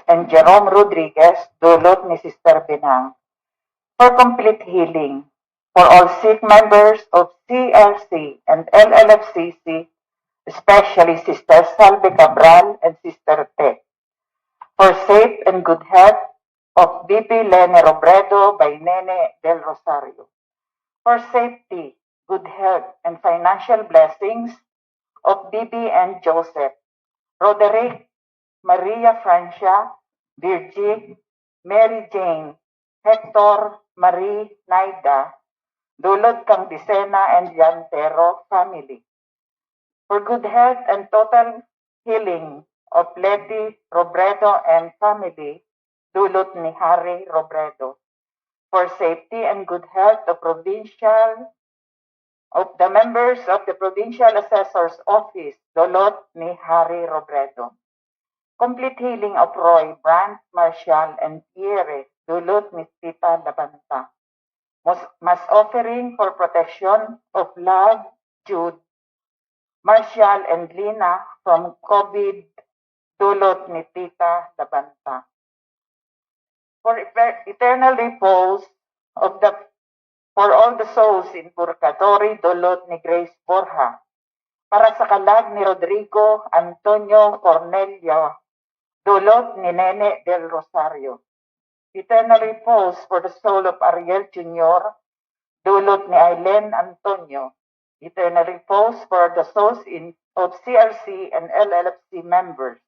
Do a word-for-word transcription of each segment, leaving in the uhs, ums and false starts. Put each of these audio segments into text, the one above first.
and Jerome Rodriguez, dulot ni Sister Binang. For complete healing, for all sick members of C R C and L L F C C, especially Sister Salve Cabral and Sister Te. For safe and good health of B P Lene Robredo by Nene Del Rosario. For safety, good health, and financial blessings of B B and Joseph, Roderick, Maria Francia, Virgie, Mary Jane, Hector, Marie, Naida, dulot kan Dicena and Liantero family. For good health and total healing of Leti Robredo and family, dulot ni Harry Robredo. For safety and good health of provincial, of the members of the Provincial Assessor's Office, dulot ni Harry Robredo. Complete healing of Roy, Brandt, Marshall, and Pierre, dulot ni Tita Labanta. Mas, mass offering for protection of love, Jude, Marshall, and Lina from COVID, dulot ni Tita Labanta. For eter-, eternal repose of the, for all the souls in purgatory, dulot ni Grace Borja. Para sa kalag ni Rodrigo Antonio Cornelio, dulot ni Nene Del Rosario. Eternal repose for the soul of Ariel Junior, dulot ni Aileen Antonio. Eternal repose for the souls in, of C R C and L L F C members.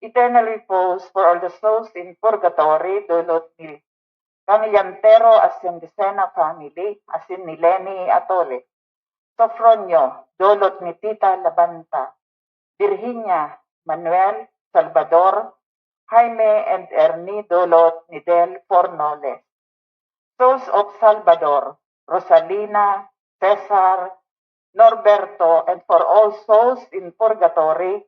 Eternal repose for all the souls in purgatory, dulot ni Camilliantero asin Dicena family, asin ni Leni Atole. Sofronio, dulot ni Tita Labanta. Virginia, Manuel, Salvador, Jaime, and Ernie, dulot ni Del Fornoles. Souls of Salvador, Rosalina, Cesar, Norberto, and for all souls in purgatory,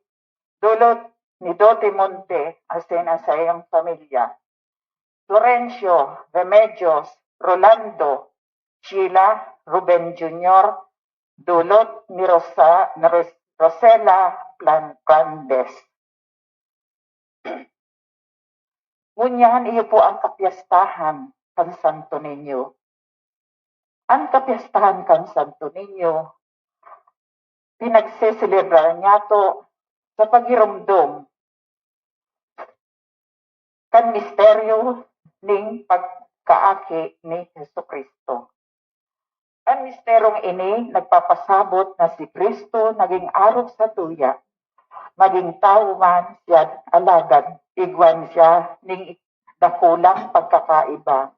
dulot ni Dote Monte asin an saiyang pamilya. Florencio, Remedios, Rolando, Sheila, Ruben Junior, dulot ni Rosa-, ni Ros-, Rosela Plan-, Plandes. Ngunyan iyo po ang kapyastahan kan Santo Niño. An kapyastahan kan Santo Niño, pinagseselebrar niyato sa paghiromdom kan misteryo ning pagkaaki ni Jesu-Cristo. An misteryong ini nagpapasabot na si Cristo naging arog sa tuya. Magin tawo man siya, alagad igwa siya nin dakulang pagkakaiba.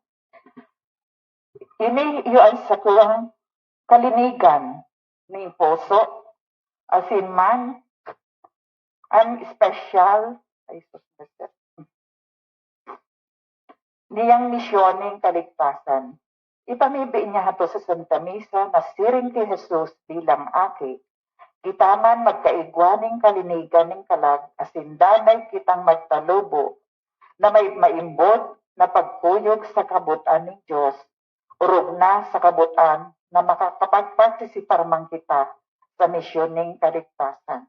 Ini iyo an sakong kalinigan nin puso, asin man an espesyal, ay, sus, sus, sus. Niyang misyon nin kaligtasan. Ipamibi niya hato sa Santa Misa na siring ki Jesus bilang Aki, kita man magkaigwa nin kalinigan nin kalag asin danay kitang magtalubo na may maimbod na pagkuyog sa kabot-an nin Dios, orog na sa kabot-an na makakapagpartisipar man kita sa misyon nin kaligtasan.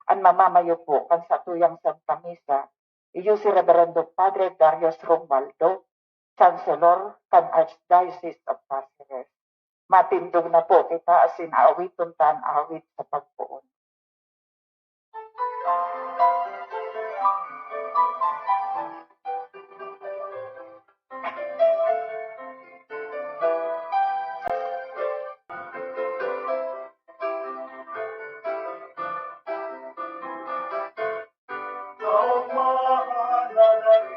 An mamamayo po kan satuyang Santa Misa, iyo si Reverendo Padre Darius Romualdo, Chancellor kan Archdiocese of Caceres. Matindog na po kita asin aawiton ta an awit sa pagpoon. Tama na dai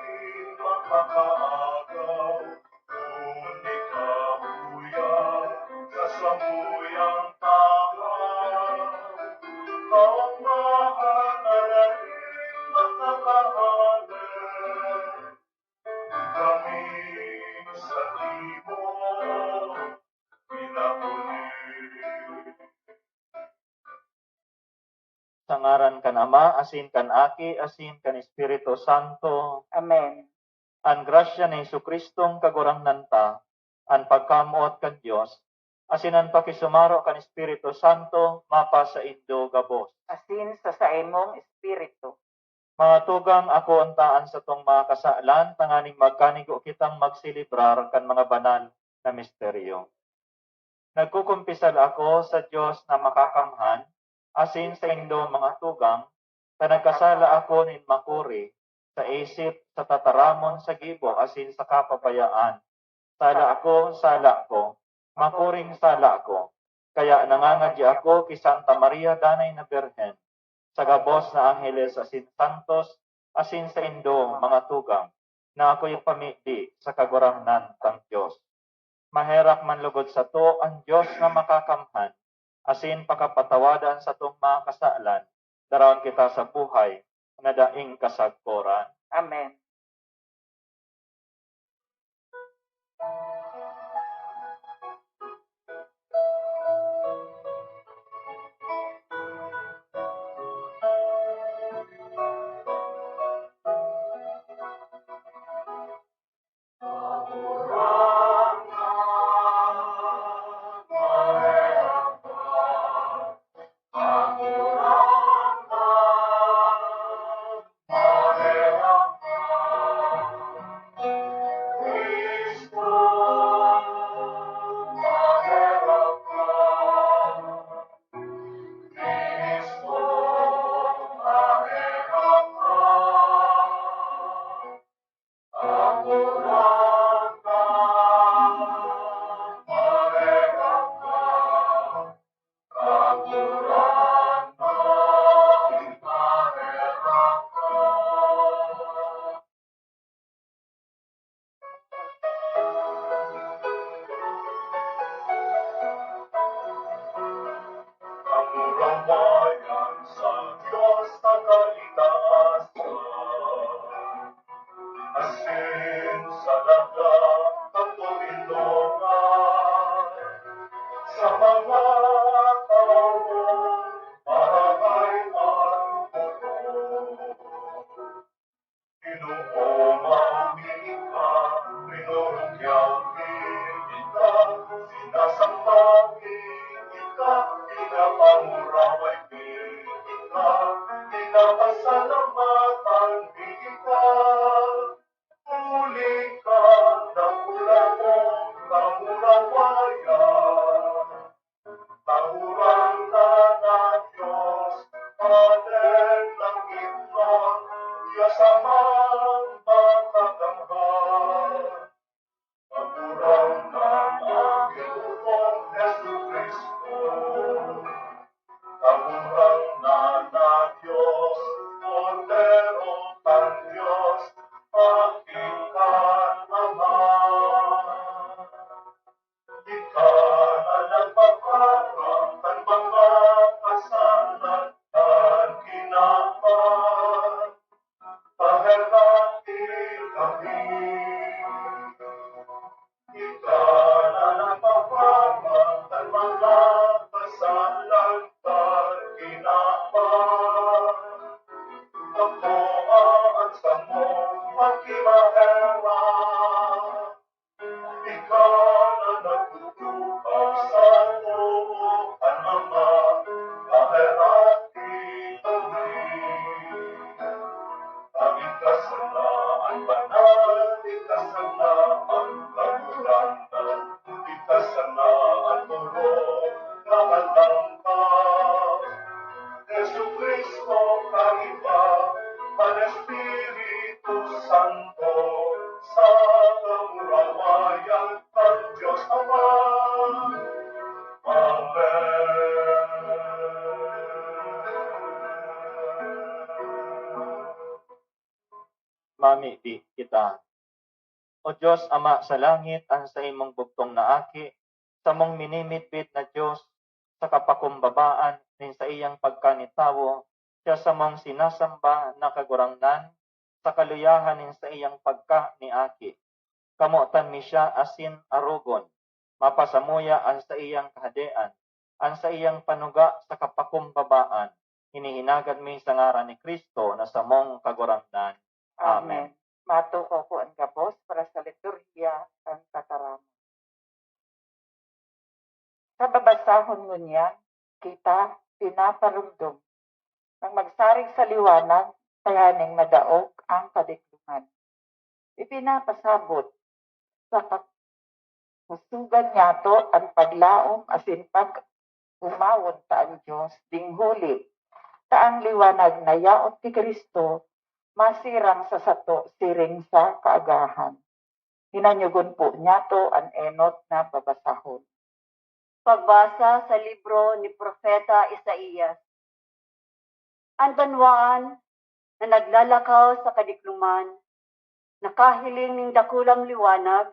makakaagaw, kundi kabuya sa samuyang tahaw. Tama na dai makakahaler, kami sa imo pinapuli. Sa ngaran kan Ama, asin kan Aki, asin kan Espiritu Santo. Amen. An grasya ni Jesu-Cristong Kagurangnan ta, an pagkamoot kan Dios, asin an pakisumaro kan Espiritu Santo mapasaindo gabos. Asin sa saimong espiritu. Mga tugang, akoon ta an satong mga kasalan tanganing magkanigo kitang magselebrar kan mga banal na misteryo. Nagkukumpisal ako sa Dios na makakamhan, asin saindo, mga tugang, ta nagkasala ako nin makuri, sa isip, sa tataramon, sa gibo, asin sa kapabayaan. Sala ako, sala ako, makuring sala ako. Kaya nangangadya ako ki Santa Maria Danay na Birhen, sa gabos na angheles asin santos, asin saindo, mga tugang, na akoy pamibi sa Kagurangnan tang Dios. Maherak man lugod sato an Dios na makakamhan, asin pakapatawada an satong mga kasalan, daraon kita sa buhay na daing kasagkoran. Amen. Kamurawayan sa Dios sa kaitaasan, asin sa daga kan toindongan, sa mga tawo marahay an buko. Ginoo, maumi ka, rinorongyaw mi ika, sinasamba mi ika, pinapanguraway mi ika, pinapasalamatan mi ika. Huli ka, dakula mong kamurawayan. Kagurangnan na Dios, Pader langit man, Dios Amang makakamhan. Kagurangnan na Ginoo Jesu-Cristo, Kagurangnan na Dios, Kordero kan Dios, Aki kan Ama. Ika na nagpaparam kan mga kasalan kan kinaban, paherati kami. Ika na nagpaparam kan mga kasalan kan kinaban, pagkua an samong pagkimaherak. Ika na nagtutukaw sa too kan Ama, paherati kami. Ika sana an banal, ika sana an kagurangnan, ika sana an orog na alangkaw. Jesu-Cristo, kaiba kan Espiritu Santo, sa kamurawayan kan Dios Ama. Amen. Mamibi kita. O Dios, Ama sa langit, an saimong bugtong na Aki, samong minimidbid na Dios, sa kapakumbabaan nin saiyang pagkanitawo, siya samong sinasamba na Kagurangnan, sa kaluyahan nin saiyang pagka ni Aki. Kamotan mi siya asin arogon, mapasamuya an saiyang kahadean, an saiyang panuga sa kapakumbabaan. Hinihinagad mi sa ngaran ni Cristo na samong Kagurangnan. Amen. Amen. Matukaw ko an gabos para sa liturhiya kan tataramon. Sa babasahon ngunyan, kita pinaparomdom nang magsarig sa liwanag tanganing madaog ang kadikloman. Ipinapasabot sa kakusugan niyato an paglaom asin pag-umawon ta an Dios, ding huli ta ang liwanag na yaon ki Cristo masirang sa sato siring sa kaagahan. Hinanyogon po niyato an enot na babasahon. Pagbasa sa libro ni Propeta Isaias. An banwaan na naglalakaw sa kadikloman nakahiling nin dakulang liwanag,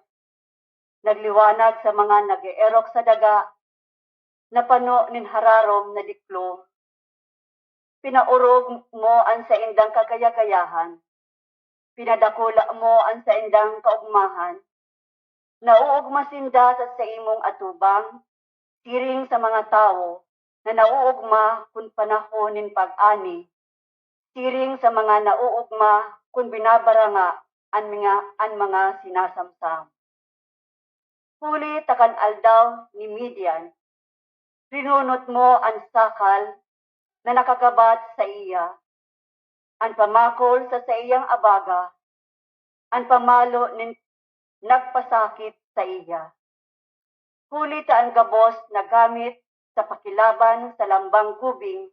nagliwanag sa mga nag-eerok sa daga, na pano nin hararom na diklom. Pinaorog mo an saindang kagaya-gayahan, pinadakula mo an saindang kaogmahan, nauogma sinda sa saimong atubang, siring sa mga tawo na nauogma kun panahon nin pag-ani, siring sa mga nauogma kun binabaranga an mga, an mga sinasamsam. Huli ta kan aldaw ni Midian, rinunot mo an sakal na nakagabat saiya, an pamakol sa saiyang abaga, an pamalo nin nagpasakit saiya. Huli ta an gabos na gamit sa pakilaban sa lambang gubing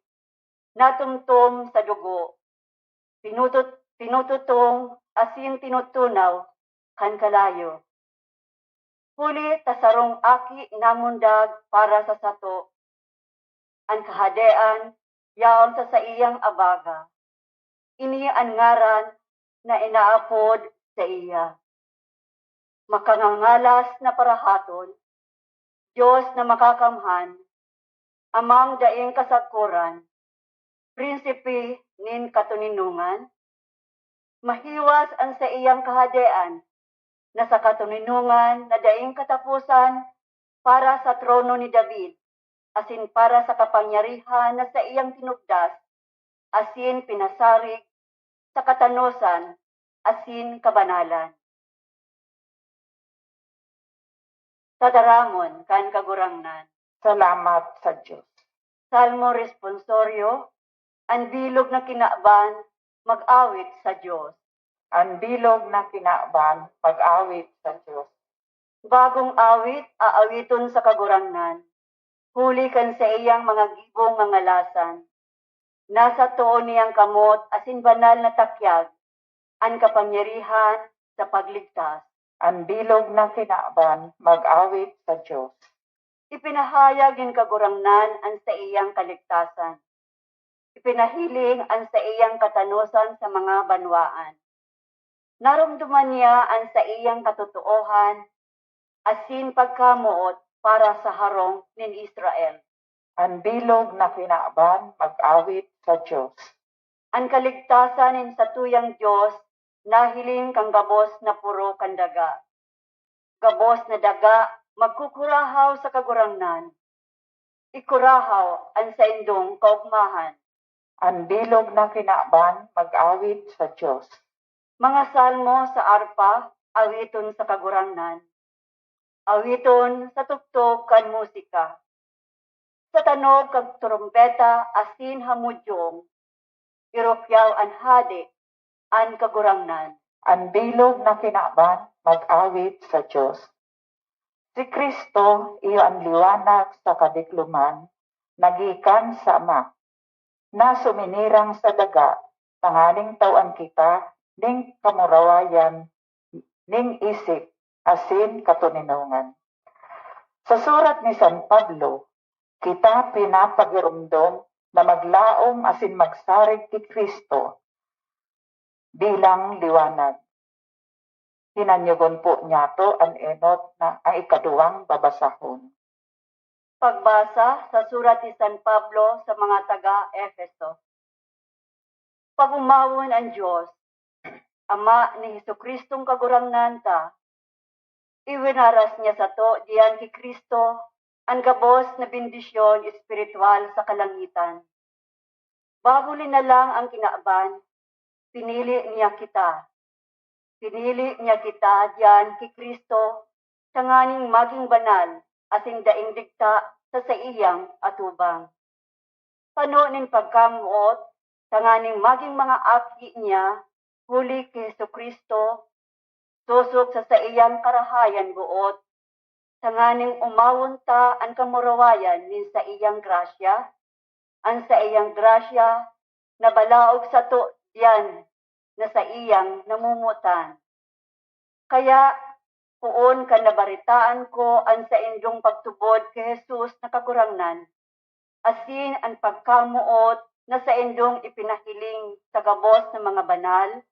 natumtom sa dugo, pinutut-, pinututong asin tinutunaw kan kalayo. Huli ta sarong aki namundag para sa sato, an kahadean yaon sa saiyang abaga. Ini an ngaran na inaapod saiya. Makangangalas na parahaton, Dios na makakamhan, Amang daing kasagkoran, Prinsipe nin katoninongan, mahiwas an saiyang kahadean na sa katoninongan na daing kataposan para sa trono ni David, asin para sa kapangyarihan na saiyang tinugdas asin pinasarig sa katanosan asin kabanalan. Tataramon kan Kagurangnan. Salamat sa Dios. Salmo Responsorio. An bilog na kinaban, mag-awit sa Dios. An bilog na kinaban, mag-awit sa Dios. Bagong awit, aawiton sa Kagurangnan, huli kan saiyang mga gibong ngangalasan. Nasa too niyang kamot asin banal na takyag an kapangyarihan sa pagligtas. An bilog na kinaban, mag-awit sa Dios. Ipinahayag nin Kagurangnan an saiyang kaligtasan. Ipinahiling an saiyang katanosan sa mga banwaan. Naromdoman niya an saiyang katotoohan asin pagkamoot para sa harong nin Israel. An bilog na kinaban, mag-awit sa Dios. An kaligtasan nin satuyang Dios nahiling kan gabos na poro kan daga. Gabos na daga magkukurahaw sa Kagurangnan. Ikurahaw an saindong kaogmahan. An bilog na kinaban, mag-awit sa Dios. Mga salmo sa arpa, awiton sa Kagurangnan. Awiton sa tugtog kan musika. Sa tanog kan trompeta asin hamudyong, irukyaw an hade, an Kagurangnan. An bilog na kinaban, mag-awit sa Dios. Si Cristo iyo an liwanag sa kadikloman na gikan sa Ama, na suminirang sa daga, tanganing tawan kita nin kamurawayan nin isip asin katoninongan. Sa surat ni San Pablo, kita pinapagiromdom na maglaom asin magsarig ki Cristo bilang liwanag. Hinanyogon po niyato an enot na, ang ikaduwang babasahon. Pagbasa sa surat ni San Pablo sa mga taga Efeso. Pag-omawon an Dios, Ama ni Jesu-Cristong Kagurangnan ta, iwinaras niya sato diyan ki Cristo an gabos na bendisyon espiritual sa kalangitan. Bago linalang ang kinaban, pinili niya kita. Pinili niya kita diyan ki Cristo tanganing magin banal asin daing digta sa saiyang atubang. Pano nin pagkamoot tanganing magin mga aki niya huli ki Jesu-Cristo, sosog sa saiyang karahayan boot, tanganing omawon ta an kamurawayan nin saiyang grasya, an saiyang grasya na balaog sato diyan na saiyang namomotan. Kaya, poon kan nabaretaan ko an saindong pagtubod ki Jesus na Kagurangnan, asin an pagkamoot na saindong ipinahiling sa gabos na mga banal,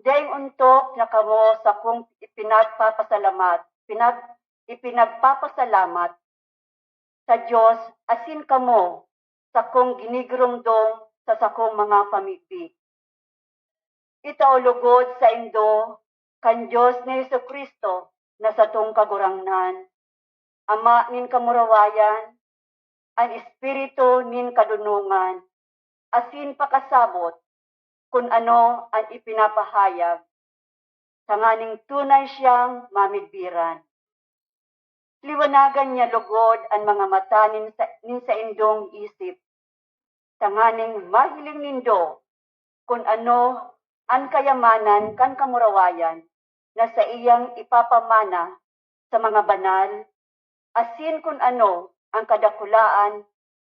daing ontok na kamo sakong ipinagpapasalamat, pinag-, ipinagpapasalamat sa Dios, asin kamo sakong ginigiromdom sa sakong mga pamigbi. Itao logod saindo kan Dios ni Jesu-Cristo na satong Kagurangnan, Ama nin kamurawayan, an Espiritu nin kadonongan, asin pakasabot kun ano an ipinapahayag, tanganing tunay siyang mamidbiran. Liwanagan niya logod an mga mata nin sa-, nin saindong isip, tanganing mahiling nindo kun ano an kayamanan kan kamurawayan na saiyang ipapamana sa mga banal, asin kun ano an kadakulaan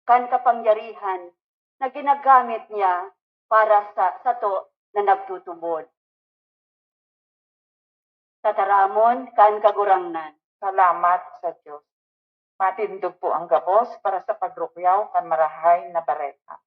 kan kapangyarihan na ginagamit niya para sa sato na nagtutubod. Tataramon kan Kagurangnan. Salamat sa Dios. Matindog po ang gabos para sa pagrukyaw kan Marahay na Bareta.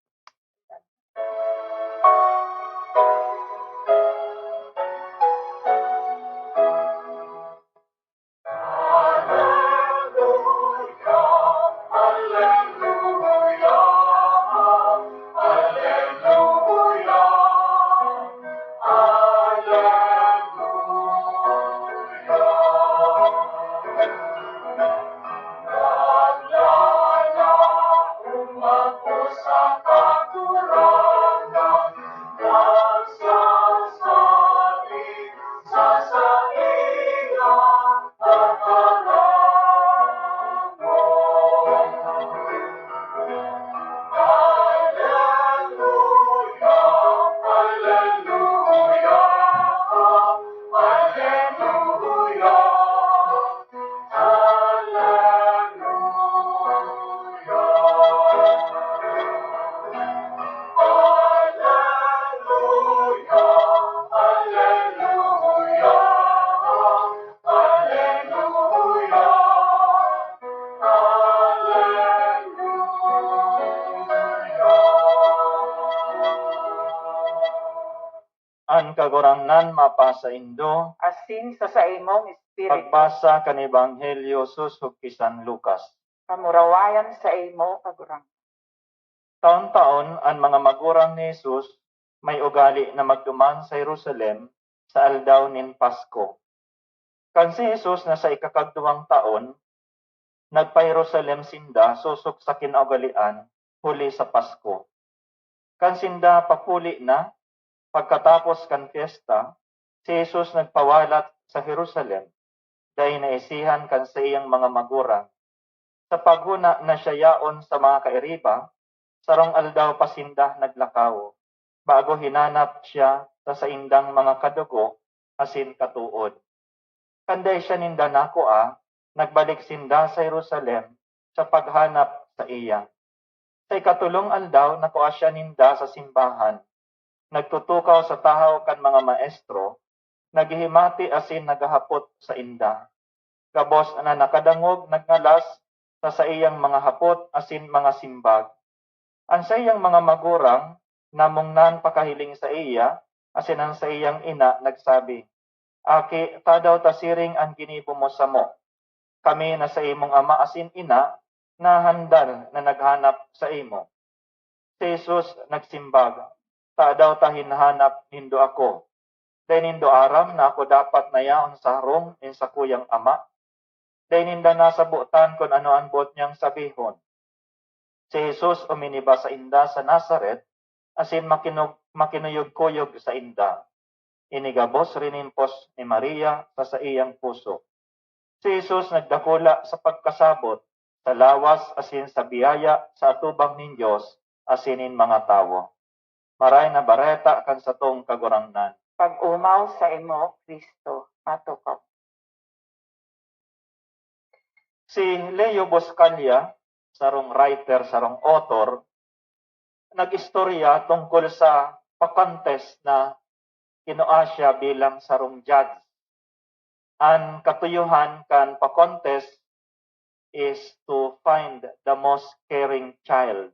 An Kagurangnan mapasaindo. Asin sa saimong espiritu. Pagbasa kan Ebanghelyo sosog ki San Lucas. Kamurawayan saimo, Kagurangnan. Taon-taon, an mga magurang ni Jesus may ugali na magduman sa Jerusalem sa aldaw nin Pasko. Kan si Jesus nasa ikakagduwang taon, nagpa-Jerusalem sinda sosog sa kinaugalean huli sa Pasko. Kan sinda papuli na, pagkatapos kan pyesta, si Jesus nagpawalat sa Jerusalem, dai naisihan kan saiyang mga magurang. Sa paghona na siya yaon sa mga kairiba, sarong aldaw pa sinda naglakaw, bago hinanap siya sa saindang mga kadugo asin katood. Kan dai siya ninda nakua, nagbalik sinda sa Jerusalem sa paghanap saiya. Sa ikatolong aldaw, nakua siya ninda sa simbahan. Nagtutukaw sa tahaw kan mga maestro, naghihimati asin naghahapot sainda. Gabos na nakadangog, nagngalas sa saiyang mga hapot asin mga simbag. An saiyang mga magurang namungnan pakahiling saiya, asin an saiyang ina nagsabi, "Aki, tadaw ta siring an ginibo mo samo? Kami na saimong ama asin ina, nahandal na naghanap saimo." Si Jesus nagsimbag, "Tadaw ta hinahanap nindo ako? Dai nindo aram na ako dapat na yaon sa harong nin sakuyang Ama? Dai ninda nasabotan kun ano an boot niyang sabihon." Si Jesus uminiba sainda sa Nazaret asin makinog-, makinuyog-kuyog sainda. Ini gabos rinimpos ni Maria sa saiyang puso. Si Jesus nagdakula sa pagkasabot, sa lawas asin sa biyaya sa atubang nin Dios asin nin mga tawo. Marahay na Bareta kan satong Kagurangnan. Pag-omaw sa imo, Kristo, matukop. Si Leo Buscaglia, sarong writer, sarong author, nag-istorya tungkol sa pa-contest na kinua siya bilang sarong judge. An katuyohan kan pa-contest is to find the most caring child,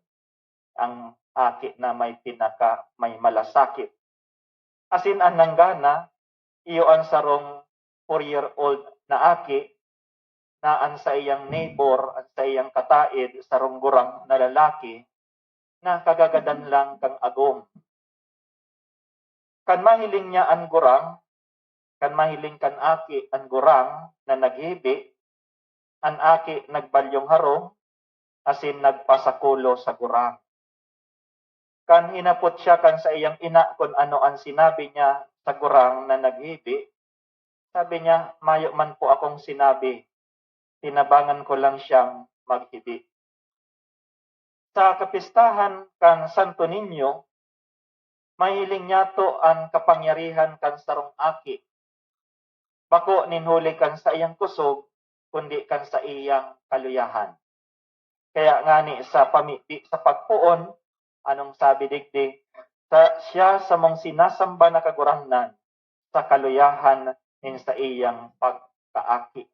ang aki na may pinaka, may malasakit. Asin an nanggana, iyo an sarong four-year-old na aki na an saiyang neighbor, an saiyang kataed, sarong gurang na lalaki na kagagadan lang kan agom. Kan mahiling niya an gurang, kan mahiling kan aki an gurang na naghibi, an aki nagbalyong harong asin nagpasakulo sa gurang. Kan hinapot siya kan saiyang ina kun ano an sinabi niya sa gurang na naghibi, sabi niya, "Mayo man po akong sinabi. Tinabangan ko lang siyang maghibi." Sa kapistahan kan Santo Niño, mahiling niyato an kapangyarihan kan sarong aki. Bako nin huli kan saiyang kusog, kundi kan saiyang kaluyahan. Kaya ngani sa pamibi sa pagpoon, anong sabi digdi? Sa, siya samong sinasamba na Kagurangnan sa kaluyahan nin saiyang pagkaaki.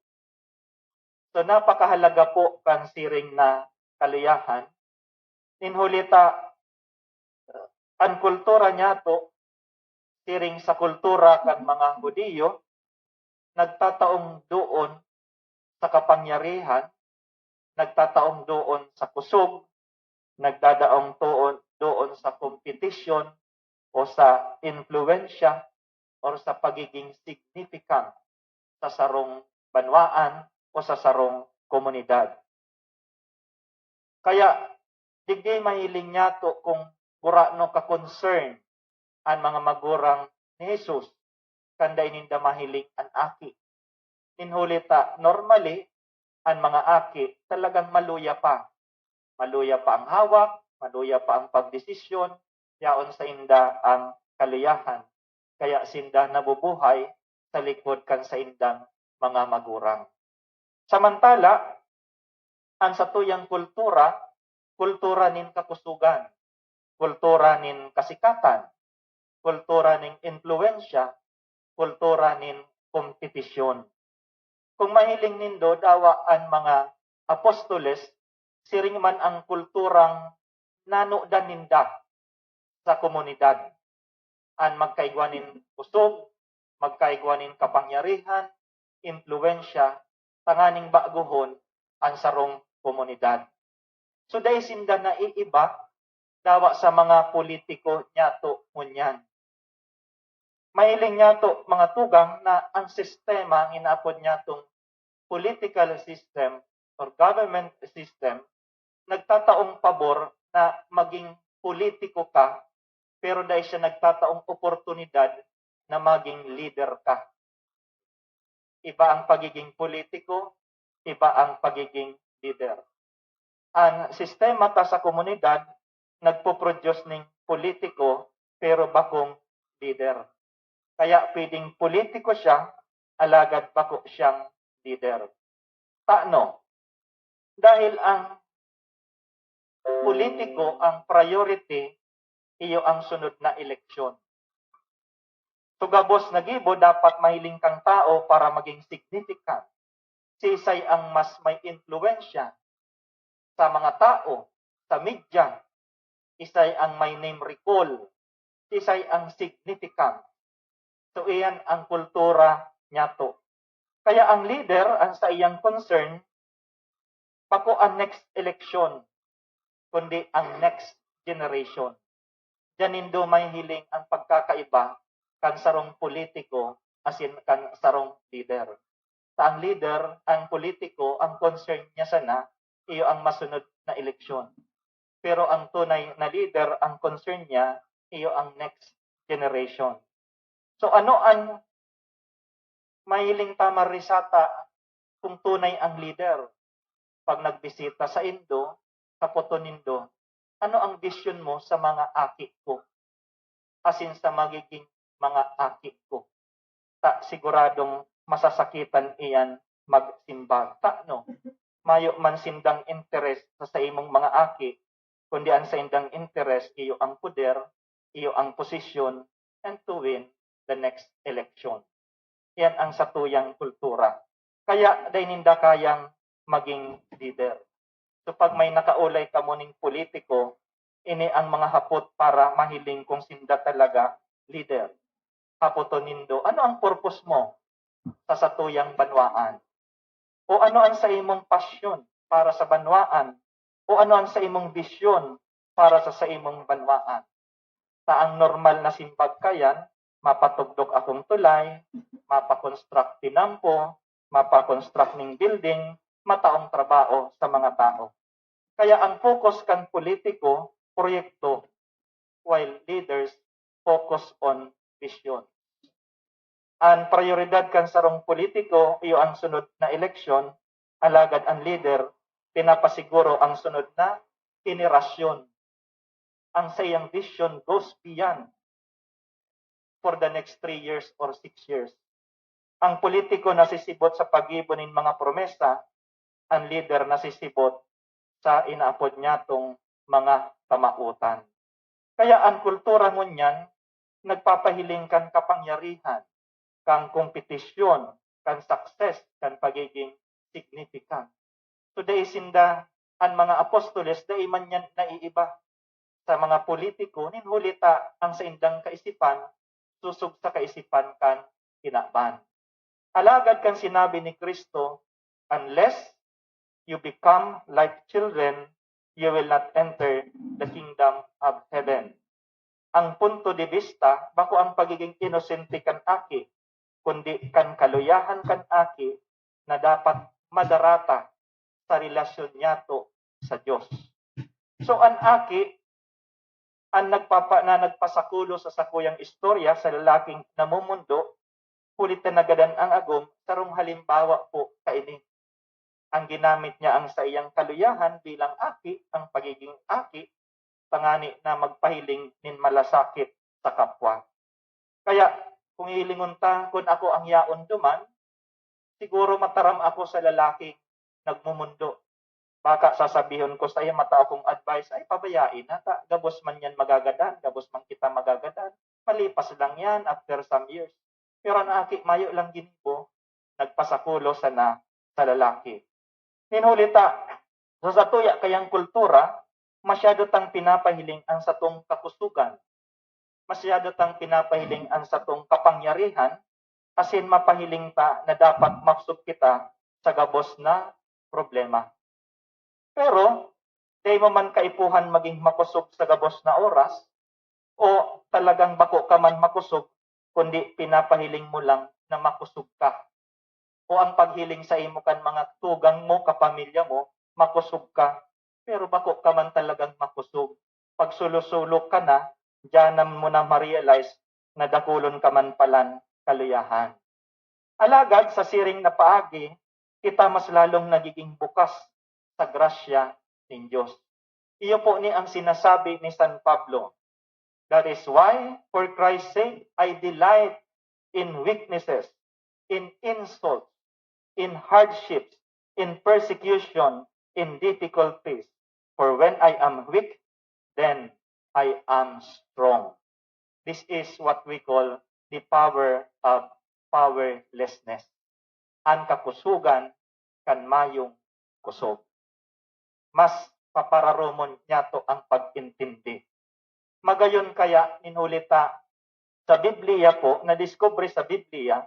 So, napakahalaga po kan siring na kaluyahan. Nin huli ta, an kultura niyato, siring sa kultura kan mga Judio, nagtataong doon sa kapangyarihan, nagtataong doon sa kusog, nagdadaong toon, doon sa kompetisyon o sa impluwensya or sa pagiging significant sa sarong banwaan o sa sarong komunidad. Kaya, digdi mahiling niyato kung gurano ka-concern an mga magurang ni Jesus kan dai ninda mahiling an aki. Nin huli ta, normally, an mga aki talagang maluya pa. Maluya pa ang hawak, maluya pa ang pagdesisyon, yaon sainda ang kaluyahan. Kaya sinda nabubuhay sa likod kan saindang mga magurang. Samantala, an satuyang kultura, kultura nin kakusogan, kultura nin kasikatan, kultura nin impluwensya, kultura nin kompetisyon. Kung mahiling nindo, dawa an mga apostoles, siring man ang kulturang nanodan ninda sa komunidad. An magkaigwa nin kusog, magkaigwa nin kapangyarihan, impluwensya, tanganing bagohon an sarong komunidad. So, dai sinda naiiba dawa sa mga politiko niyato ngunyan. Mahiling niyato, mga tugang, na ang sistema, ang inaapod niyatong political system or government system, nagtataong pabor na maging politiko ka, pero dai siya nagtataong oportunidad na maging leader ka. Iba ang pagiging politiko, iba ang pagiging leader. An sistema ta sa komunidad nagpo-produce ning politiko, pero bakong leader. Kaya pwedeng politiko siya, alagad bako siyang leader. Tano? Dahil ang politiko, ang priority, iyo ang sunod na eleksyon. So, gabos na gibo, dapat mahiling kang tao para maging significant. Siisay ang mas may impluwensya sa mga tao, sa media? Isay ang may name recall? Isay ang significant? So, iyan ang kultura niyato. Kaya ang leader, ang saiyang concern, bako ang next election, kundi ang next generation. Diyan nindo mahihiling ang pagkakaiba kan sarong politiko asin kan sarong leader. Sa ang leader, ang politiko, ang concern niya sana, iyo ang masunod na eleksyon. Pero ang tunay na leader, ang concern niya, iyo ang next generation. So, ano ang mahiling ta marisata kung tunay ang leader? Pag nagbisita sa indo, kapoton nindo, "Ano ang vision mo sa mga aki ko?" asin sa magiging mga aki ko. Ta siguradong masasakitan iyan magsimbag. Ta no, mayo man sindang interes sa saimong mga aki, kundi an saindang interes iyo ang poder, iyo ang posisyon, and to win the next election. Yan ang satuyang kultura. Kaya dai ninda kayang maging leader. So pag may nakaolay kamo ning politiko, ini ang mga hapot para mahiling kung sinda talaga leader. Hapoton nindo, ano ang purpose mo sa satuyang banwaan? O ano ang sa imong pasyon para sa banwaan? O ano ang sa imong bisyon para sa saimong banwaan? Ta ang normal na simbag kayan, mapatugdok akong tulay, mapakonstruct tinampo, mapakonstruct ning building, mataong trabaho sa mga tao. Kaya ang focus kan politiko, proyekto, while leaders focus on vision. Ang prioridad kan sarong politiko iyo ang sunod na eleksyon, alagad ang leader pinapasiguro ang sunod na henerasyon. Ang saiyang vision goes beyond for the next three years or six years. Ang politiko nasisibot sa paggibo nin mga promesa, ang lider nasisibot sa inaapod niyatong mga kamaotan. Kaya ang kultura ngunyan nagpapahiling kan kapangyarihan, kan kompetisyon, kan success, kan pagiging significant. So dai sinda, an mga apostoles dai man yan naiiba sa mga politiko, nin huli ta ang saindang kaisipan sosog sa kaisipan kan kinaban. Alagad kan sinabi ni Cristo, "Unless you become like children, you will not enter the kingdom of heaven." Ang punto de vista, bako ang pagiging inosente kan aki, kundi kan kaluyahan kan aki na dapat madarata sa relasyon niyato sa Dios. So, an aki, an nagpapa-, na nagpasakulo sa sakuyang istorya sa lalaking namumundo, huli ta nagadan ang agom, sarong halimbawa po kaini. Ang ginamit niya ang saiyang kaluyahan bilang aki, ang pagiging aki, tangani na magpahiling nin malasakit sa kapwa. Kaya, kung hihilingon ta, kun ako ang yaon duman, siguro mataram ako sa lalaking nagmumundo. Baka sasabihon ko sa iyo, matao kong advice, "Ay, pabayai na ta. Gabos man yan magagadan, gabos man kita magagadan. Malipas lang yan after some years." Pero an aki, mayo lang ginibo, nagpasakulo sana sa lalaki. Nin huli ta, sa satuya kayang kultura, masyado tang pinapahiling ang satong kakusugan. Masyado tang pinapahiling ang satong kapangyarihan, asin mapahiling ta na dapat makusog kita sa gabos na problema. Pero, dai mo man kaipuhan maging makusog sa gabos na oras, o talagang bako ka man makusog, kundi pinapahiling mo lang na makusog ka. O ang paghiling sa imo kan mga tugang mo, kapamilya mo, makusog ka, pero bako ka man talagang makusog. Pag sulo-sulo ka na, diyan na mo na ma-realize na dakulon ka man palan kaluyahan. Alagad sa siring na paagi, kita mas lalong nagiging bukas sa grasya nin Dios. Iyo po ni ang sinasabi ni San Pablo, "That is why, for Christ's sake, I delight in weaknesses, in insults, in hardships, in persecution, in difficulties. For when I am weak, then I am strong." This is what we call the power of powerlessness. An kakusogan kan mayong kusog. Mas papararomon niyato ang pag-intindi. Magayon kaya nin huli ta sa Biblia po, nadiskubre sa Biblia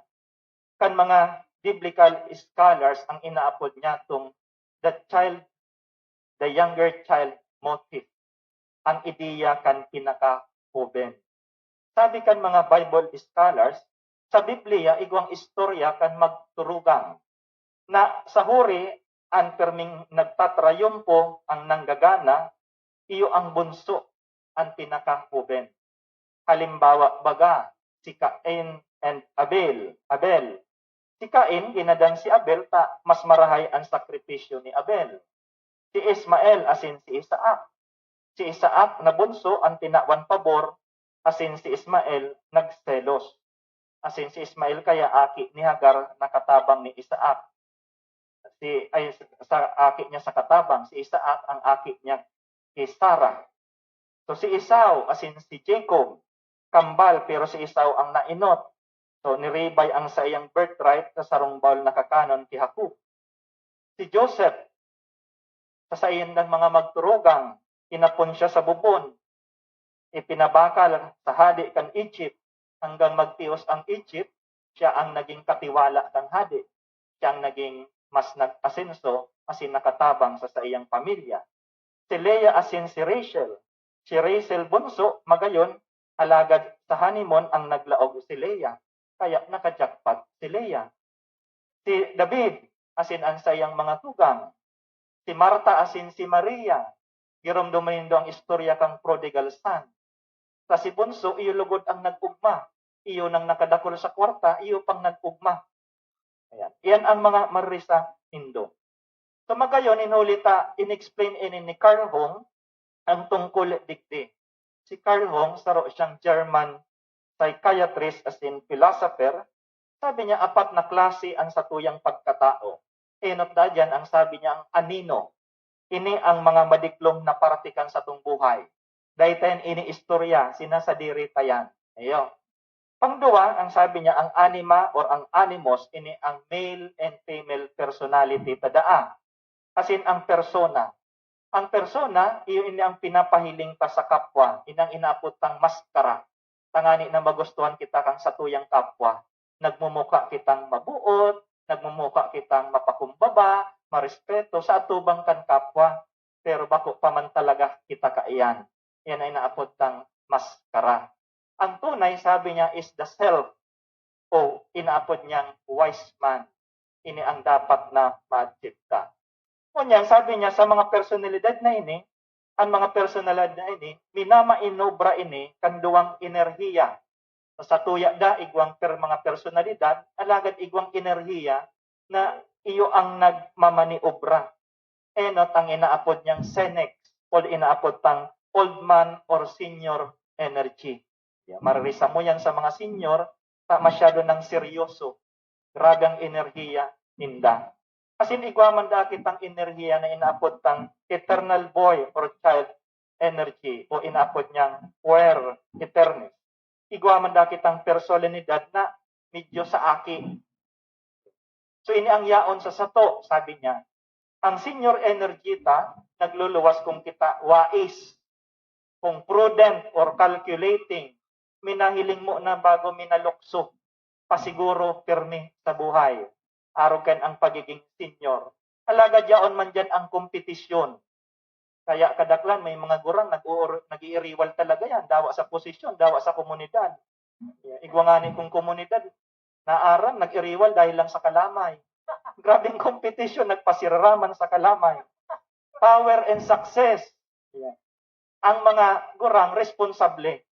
kan mga biblical scholars ang inaapod niyatong the child, the younger child motif, ang ideya kan pinakahoben. Sabi kan mga Bible scholars, sa Biblia, igwang istorya kan magturugang na sa huri, an pirming nagtatrayumpo ang nanggagana, iyo ang bunso, an pinakahoben. Halimbawa, baga, si Cain and Abel. Abel. Si Cain, ginadan si Abel ta mas marahay an sakripisyo ni Abel. Si Ismael asin si Isaac. Si Isaac na bunso an tinawan pabor, asin si Ismael nagselos. Asin si Ismael kaya aki ni Hagar na katabang ni Isaac. Si, ay, sa aki niya sa katabang, si Isaac ang aki niya ki Sarah. So si Esau asin si Jacob, kambal, pero si Esau ang naenot. So niribay ang saiyang birthright sa sarong bahol na kakanon ki Jacob. Si Joseph, sa saiyang mga magturugang, inapon siya sa bubon. Ipinabakal sa hade kan Egypt. Hanggang magtios ang Egypt, siya ang naging katiwala kan hade. Siya ang naging mas nag-asenso asin nakatabang sa saiyang pamilya. Si Leah asin si Rachel. Si Rachel bunso, magayon, alagad sa honeymoon ang naglaog si Leah. Kaya naka-jackpot si Leah. Si David asin an saiyang mga tugang. Si Marta asin si Maria. Giromdomon nindo ang istorya kan prodigal son. Sa si bunso, iyo lugod ang nag-ugma. Iyo nang nakadakul sa kwarta, iyo pang nag-ugma. Ayan. Iyan ang mga marisa nindo. So magayon, nin huli ta, in-explain ini ni Carl Jung ang tungkol digdi. Si Carl Jung, saro siyang German psychiatrist asin philosopher. Sabi niya, apat na klase ang satuyang pagkatao. Enot daa diyan ang sabi niya ang anino. Ini ang mga madiklom na parte kan satong buhay. Dai ta yan iniistorya, sinasadiri ta yan. Iyo. Pangduwa, ang sabi niya, ang anima or ang animus, ini ang male and female personality ta daa. Asin ang persona. Ang persona, iyo ini ang pinapahiling ta sa kapwa, inang inaapod tang maskara. Tangani na magustuhan kita kan satuyang kapwa. Nagmumukha kitang mabuot, nagmumukha kitang mapakumbaba, marespeto sa atubang kan kapwa, pero bako pa man talaga kita kaiyan. Yan ay inaapod tang maskara. Ang tunay, sabi niya, is the self, o inaapod niyang wise man. Ini ang dapat na ma-achieve ka. Ngunyan, sabi niya, sa mga personalidad na ini, ang mga personalidad na ini, minamainobra ini kan duwang enerhiya. Sa tuya da, igwang per mga personalidad, alagad igwang enerhiya na iyo ang nagmamaniobra. Enot ang inaapod niyang senex, o inaapod tang old man or senior energy. Yeah, mararisa mo yan sa mga senior, ta masyado nang seryoso. Grabe ang enerhiya ninda. Asin igwa man daa kitang enerhiya na inaapod tang eternal boy or child energy o inaapod niyang puer aeternus. Igwa man daa kitang personalidad na medyo sa aki. So, ini ang yaon sa sato, sabi niya. Ang senior energy ta, nagluluwas kung kita wais, kung prudent or calculating, minahiling mo na bago minalukso, pasiguro pirmi sa buhay. Arog kan ang pagiging senior. Alagad yaon man diyan ang kompetisyon. Kaya kadaklan may mga gurang nag-uur-, nag-iiriwal talaga yan, dawa sa posisyon, dawa sa komunidad. Igwa ngani kung komunidad, naaram, nag-iriwal dahil lang sa kalamay. Grabeng kompetisyon, nagpasiraraman sa kalamay. Power and success. Ang mga gurang responsable.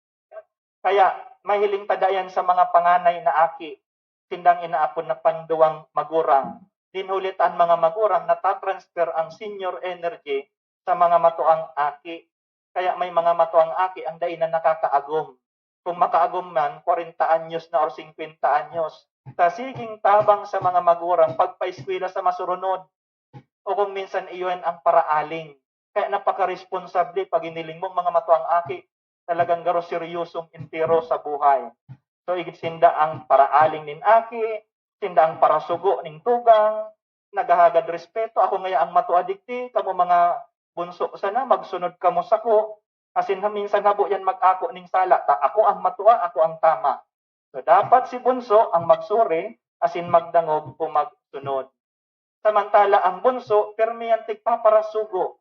Kaya mahiling ta dayan sa mga panganay na aki, sindang inaapod na panduwang magurang. Dinhulit an mga magurang natatransfer ang senior energy sa mga matuang aki. Kaya may mga matuang aki ang dai na nakakaagom. Kung makaagom man, kwarenta anyos na or singkwenta anyos. Sa siging tabang sa mga magurang, pagpaeskwela sa masurunod. O kung minsan, iyon ang paraaling. Kaya napaka-responsable pag hiniling mo, mga matuang aki, talagang garo seryosong entero sa buhay. So, igit sinda ang paraaling nin aki, sinda ang parasugo ning tugang, naghahagad respeto. Ako ngaya ang matua digdi, kamo mga bunso sana, magsunod kamo sako. Asin ha-, minsan habo yan mag-ako ning sala, ta ako ang matua, ako ang tama. So, dapat si bunso ang magsuri, asin magdangog o magsunod. Samantala, ang bunso, pirmi yan tigpaparasugo.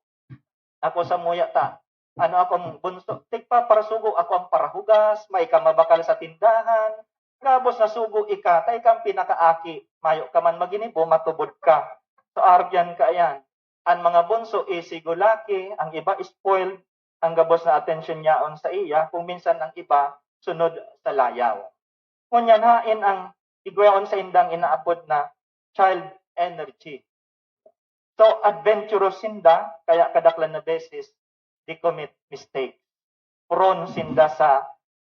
Ako samuya ta, ano akong bunso, tigpaparasugo, ako ang parahugas, may ka mabakal sa tindahan, gabos na sugo ika, ta ika ang pinakaaki, mayo ka man maginibo, matubod ka. So, arog yan kaiyan. An mga bunso, easy go lucky, ang iba spoiled, ang gabos na atensyon yaon sa iya, kung minsan ang iba, sunod sa layaw. Ngunyan haen ang igwaon sa indang inaapod na child energy. So, adventurous sinda, kaya kadaklan na beses, they commit mistake. Prone sinda sa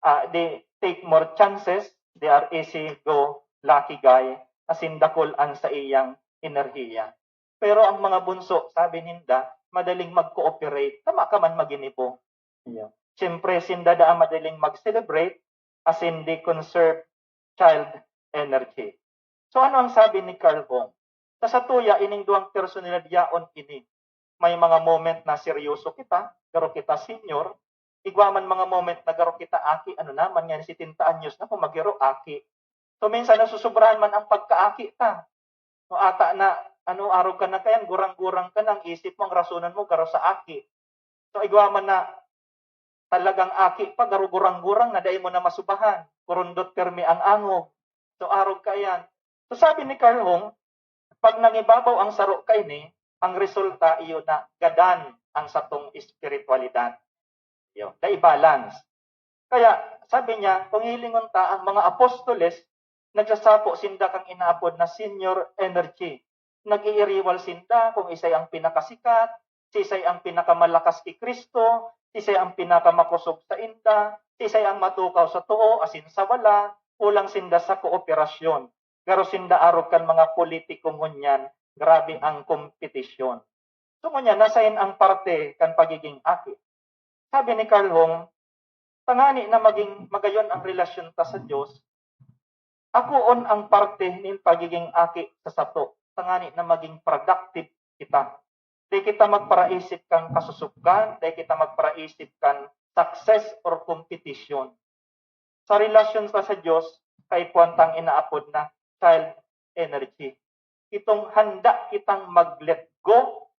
ah, they take more chances, they are easy go, lucky guy, asin dakul an saiyang enerhiya. Pero ang mga bunso, sabi ninda, madaling mag-cooperate, tama ka man maginibo. Iyo. Siyempre, sinda daa madaling mag-celebrate, asin they conserve child energy. So ano ang sabi ni Carl Hung? Sa satuya, ining duwang personalidad yaon ini. May mga moment na seryoso kita, garo kita senior, igwa man mga moment na garo kita aki, ano naman, nga setenta anyos na kung magiro aki. So minsan nasusobrahan man ang pagkaaki ta. No, ata na, ano, arog ka na kayan, gurang-gurang ka na, ang isip mo, ang rasonan mo, garo sa aki. So igwa man na talagang aki pa, garo gurang-gurang na dai mo na masubahan. Kurundot pirmi ang angog. So arog ka yan. So sabi ni Carl Hung, pag nangibabaw ang saro kaini, ang resulta iyo na gadan ang satong espiritualidad. Yo, dai balance. Kaya sabi niya, kung hilingon ta, ang mga apostoles, nagsasapo sinda kan inaapod na senior energy. Nag-iiriwal sinda kung isay ang pinakasikat, sisay ang pinakamalakas ki Cristo, sisay ang pinakamakosog sa inda, sisay ang matukaw sa too asin sa wala, kulang sinda sa kooperasyon. Garo sinda arog kan mga politiko ngunyan, grabe ang kompetisyon. So ngunyan, nasain ang parte kan pagiging aki? Sabi ni Carl Hung, tangani na maging magayon ang relasyon ta sa Dios, akoon ang parte nin pagiging aki sa sato, tangani na maging productive kita. Di kita magparaisip kan kasusubkan, di kita magparaisip kan success or competition. Sa relasyon ta sa Dios, kaipuhan tang inaapod na child energy. Itong handa kitang mag-let go,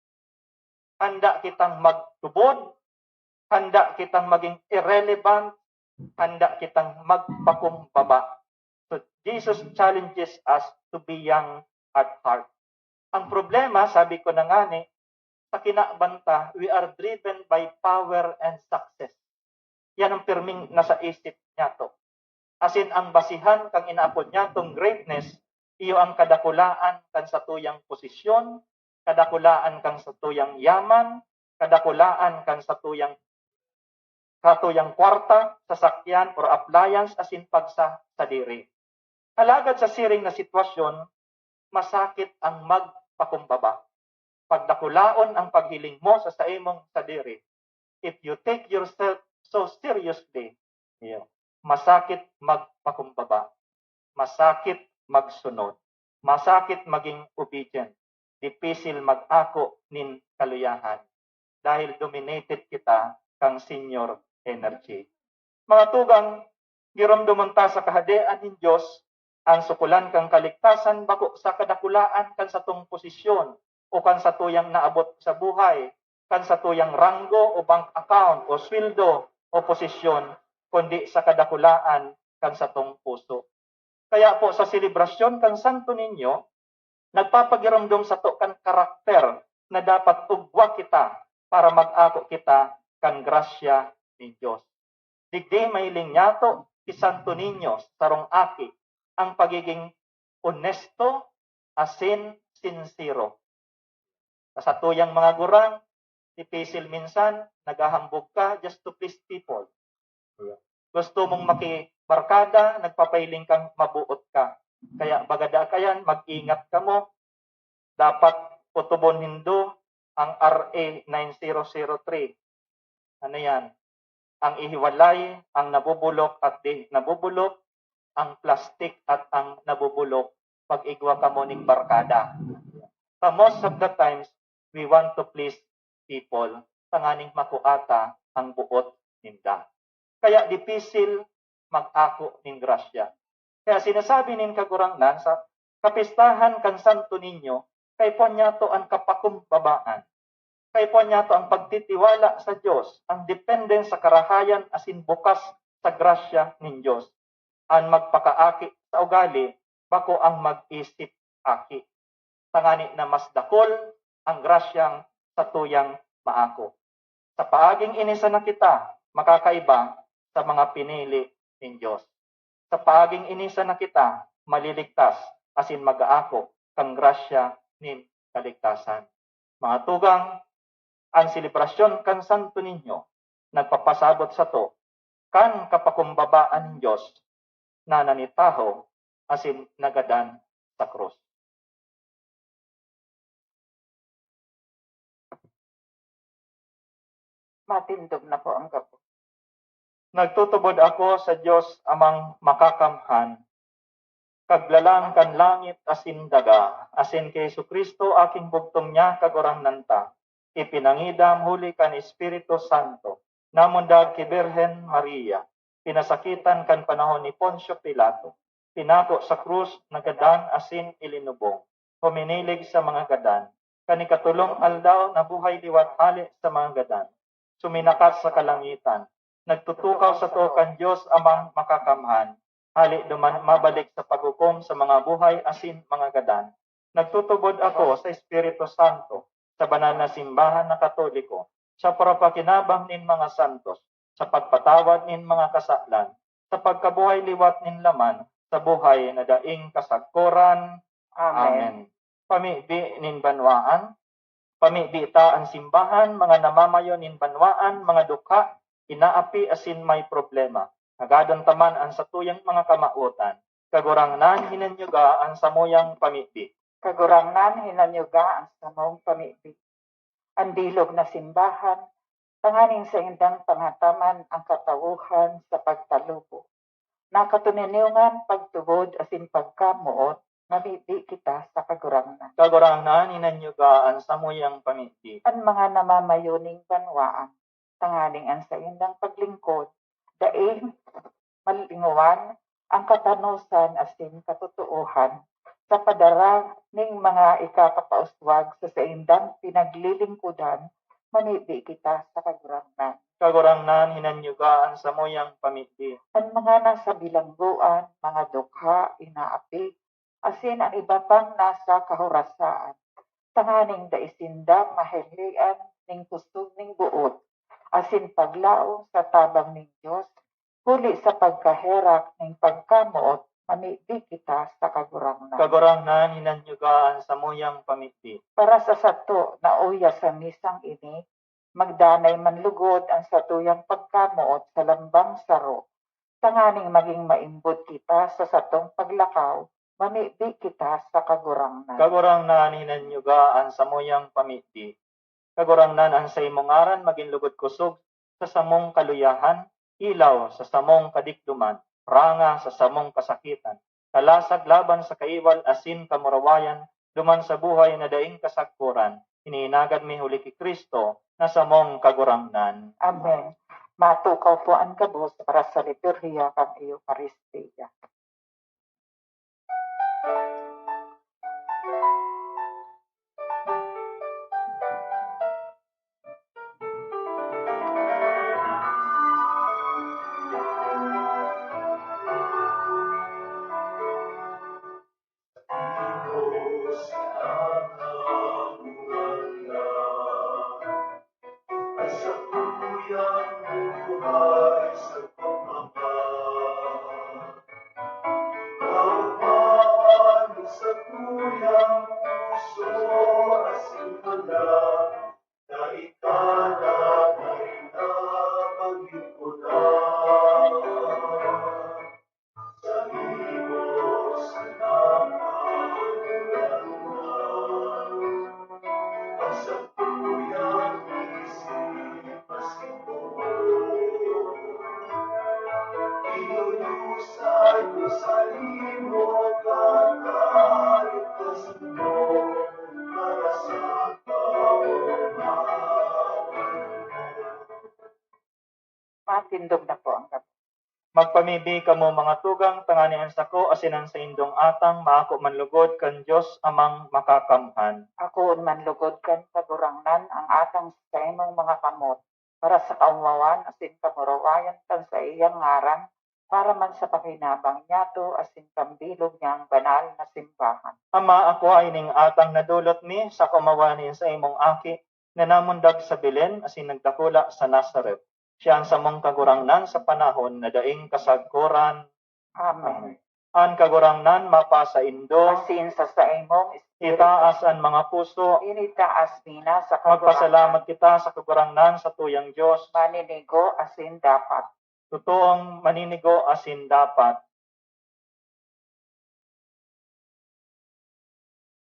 handa kitang magtubod, handa kitang maging irrelevant, handa kitang magpakumbaba. So, Jesus challenges us to be young at heart. Ang problema, sabi ko na ngani, sa kinaban ta, we are driven by power and success. Yan ang pirming nasa isip niyato. Asin ang basihan kan inaapod niyatong greatness, iyo ang kadakulaan kan satuyang posisyon, kadakulaan kan satuyang yaman, kadakulaan kan satuyang, satuyang kwarta, sasakyan, or appliance, asin pagsasadiri. Alagad sa siring na sitwasyon, masakit ang magpakumbaba. Pagdakulaon ang paghiling mo sa saimong sadiri. If you take yourself so seriously, iyo, masakit magpakumbaba, masakit magsunod, masakit maging obedient, dipisil mag-ako nin kaluyahan, dahil dominated kita kan senior energy. Mga tugang, giromdomon ta sa Kahadean nin Dios, ang sukolan kan kaligtasan bako sa kadakulaan kan satong posisyon o kan satuyang naabot sa buhay, kan satuyang ranggo o bank account o sweldo o posisyon, kundi sa kadakulaan kan satong puso. Kaya po, sa selebrasyon kan Santo Niño, nagpapagiromdom sato kan karakter na dapat ugwa kita para mag-ako kita kan grasya nin Dios. Digdi mahiling niyato si Santo Niño, sarong aki, ang pagiging onesto asin sinsero. Sa satuyang mga gurang, dipisil minsan, naghahambog ka just to please people. Gusto mong makibarkada, nagpapahiling kang mabuot ka. Kaya bagada ka yan, mag-ingat kamo. Dapat utubon nindo ang R A nine zero zero three. Ano yan? Ang ihiwalay, ang nabubulok at di nabubulok, ang plastik at ang nabubulok, pag-igwa kamo ning barkada. Sa most of the times, we want to please people, tanganing makua ta ang buot ninda. Kaya dipisil mag-ako nin grasya. Kaya sinasabi nin Kagurangnan sa kapistahan kan Santo Niño, kaipuhan niyato an kapakumbabaan. Kaipuhan niyato ang pagtitiwala sa Dios, ang depende sa karahayan asin bukas sa grasya nin Dios. An magpakaaki sa ugali, bako ang mag-isip aki, tangani na mas dakul ang grasyang satuyang maako. Sa paaging ini sana kita makakaiba sa mga pinili nin Dios. Sa paaging ini sana kita maliligtas asin mag-aako kan grasya nin kaligtasan. Mga tugang, an selebrasyon kan Santo Niño nagpapasabot sato kan kapakumbabaan nin Dios na nanitahaw asin nagadan sa krus. Matindog na po ang gabos. Nagtutubod ako sa Dios Amang Makakamhan, Kaglalang kan langit asin daga, asin ki Jesu-Cristo, aking bugtong niya, Kagurangnan ta, ipinangidam huli kan Espiritu Santo, namundag ki Birhen Maria, pinasakitan kan panahon ni Poncio Pilato, pinako sa krus, nagadan asin ilinubong, huminilig sa mga gadan, kan ikatolong aldaw nabuhay liwat hale sa mga gadan, suminakat sa kalangitan, nagtutukaw sato kan Dios Amang Makakamhan, hale duman mabalik sa paghukom sa mga buhay asin mga gadan. Nagtutubod ako sa Espiritu Santo, sa banal na simbahan na Katoliko, sa parapakinabang nin mga santos, sa pagpatawad nin mga kasalan, sa pagkabuhay liwat nin laman, sa buhay na daing kasagkoran. Amen. Amen. Pamibi nin banwaan. Pamibi ta an simbahan, mga namamayo nin banwaan, mga dukha, inaapi asin may problema. Hagadon ta man an satuyang mga kamawotan. Kagurangnan, hinanyuga an samuyang pamibi. Kagurangnan, hinanyuga an samong pamibi. An bilog na simbahan, tanganing saindang panghataman ang katawohan sa pagtalubo. Nakatuninongan, pagtubod asin pagkamoot, mamibi kita sa Kagurangnan. Kagurangnan, hinanyuga an samuyang pamibi. An mga namamayo ning banwaan, tanganing an saindang paglingkod, daing malingowan, ang katanosan asin katotoohan sa padara ning mga ikakapauswag sa saindang pinaglilingkodan, mamibi kita sa Kagurangnan. Kagurangnan, hinanyuga an samuyang pamibi. An mga nasa bilanggoan, mga dukha, inaapi, asin an iba pang nasa kahorasaan, tanganing dai sinda mahehean nin kusog nin boot asin paglaom sa tabang nin Dios, huli sa pagkaherak nin pagkamoot, mamibi kita sa Kagurangnan. Kagurangnan, hinanyuga an samuyang pamibi. Para sa sato na uya sa misang ini, magdanay man lugod an satuyang pagkamoot sa lambang saro, tanganing magin maimbod kita sa satong paglakaw, mamibi kita sa Kagurangnan. Kagurangnan, hinanyuga an samuyang pamibi. Kagurangnan, an saimong ngaran magin lugod kosog sa samong kaluyahan, ilaw sa samong kadikloman, ranga sa samong kasakitan, kalasag laban sa kaiwal asin kamurawayan duman sa buhay na daing kasagkoran. Ini hinagad mi huli ki Cristo na samong Kagurangnan. Amen. Matukaw po an gabos para sa liturhiya kan Eukaristia. Matindog na po ang gabi. Magpamibi kamo, mga tugang, tanganing an sako asin an saindong atang maako man lugod kan Dios Amang Makakamhan. Akoon man lugod kan Kagurangnan ang atang sa saimong mga kamot, para sa kaomawan asin kamurawayan kan saiyang ngaran, para man sa pakinabang niyato asin kan bilog niyang banal na simbahan. Ama, akoa ining atang na dulot mi sa kaomawan nin saimong Aki, na namundag sa Belen asin nagdakula sa Nazaret. Siya an samong Kagurangnan sa panahon na daing kasagkoran. Amen. An Kagurangnan mapasaindo. Asin sa saimong espiritu. Itaas an mga puso. Initaas mi na sa Kagurangnan. Magpasalamat kita sa Kagurangnan, satuyang Dios. Maninigo asin dapat. totoong maninigo asin dapat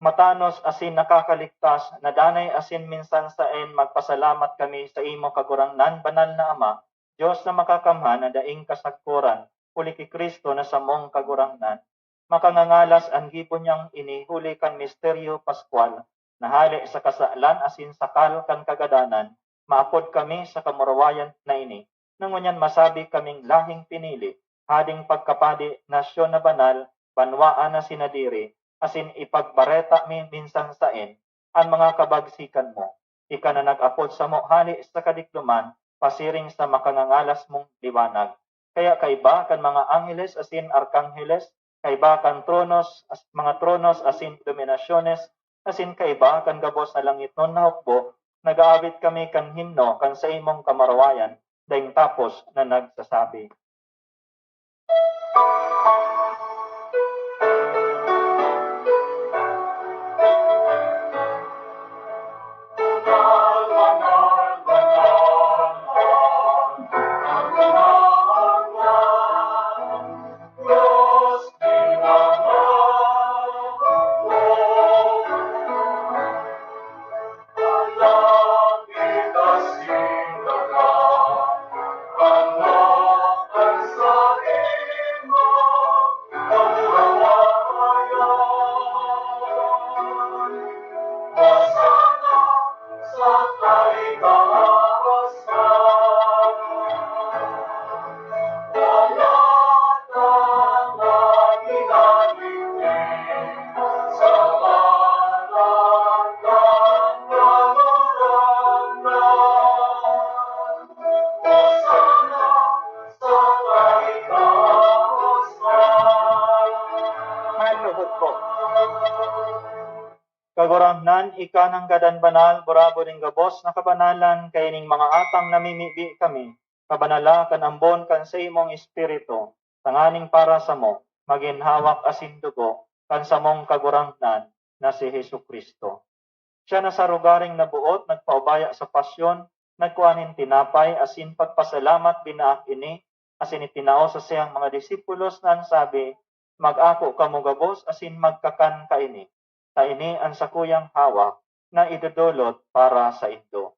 matanos asin nakakaligtas, na danay asin minsan saen magpasalamat kami sa imo, Kagurangnan, Banal na Ama, Dios na Makakamhan na daing kasagkoran, huli ki Cristo na samong Kagurangnan. Makangangalas an gibo niyang ini huli kan misteryo paskwal, na hale sa kasalan asin sakal kan kagadanan, maapod kami sa kamurawayan na ini, na ngunyan masabi kaming lahing pinili, hading pagkapadi, nasyon na banal, banwaan na sinadiri, asin ipagbareta mi minsan saen an mga kabagsikan mo, ika na nag-apod samo hale sa kadikloman, pasiring sa makangangalas mong liwanag. Kaya kaiba kan mga angheles asin arkangheles, kaiba kan tronos, as-, mga tronos asin dominasyones, asin kaiba kan gabos na langitnon na hukbo, nag-aawit kami kan himno kan saimong kamurawayan, daing tapos na nagsasabi. Manuhod ko. Kagurangnan, ika nanggad an banal, burabod nin gabos na kabanalan, kaining mga atang namimibi kami, kabanala kan ambon kan saimong Espiritu, tanganing para samo, magin hawak asin dugo kan samong Kagurangnan na si Jesu-Cristo. Siya na sa rogaring naboot, nagpaubaya sa pasyon, nagkua nin tinapay asin pagpasalamat, binaak ini, asin itinao sa saiyang mga disipulos na an sabi, "Mag-ako kamo gabos asin magkakan kaini, ta ini an sakuyang hawak na idodolot para saindo."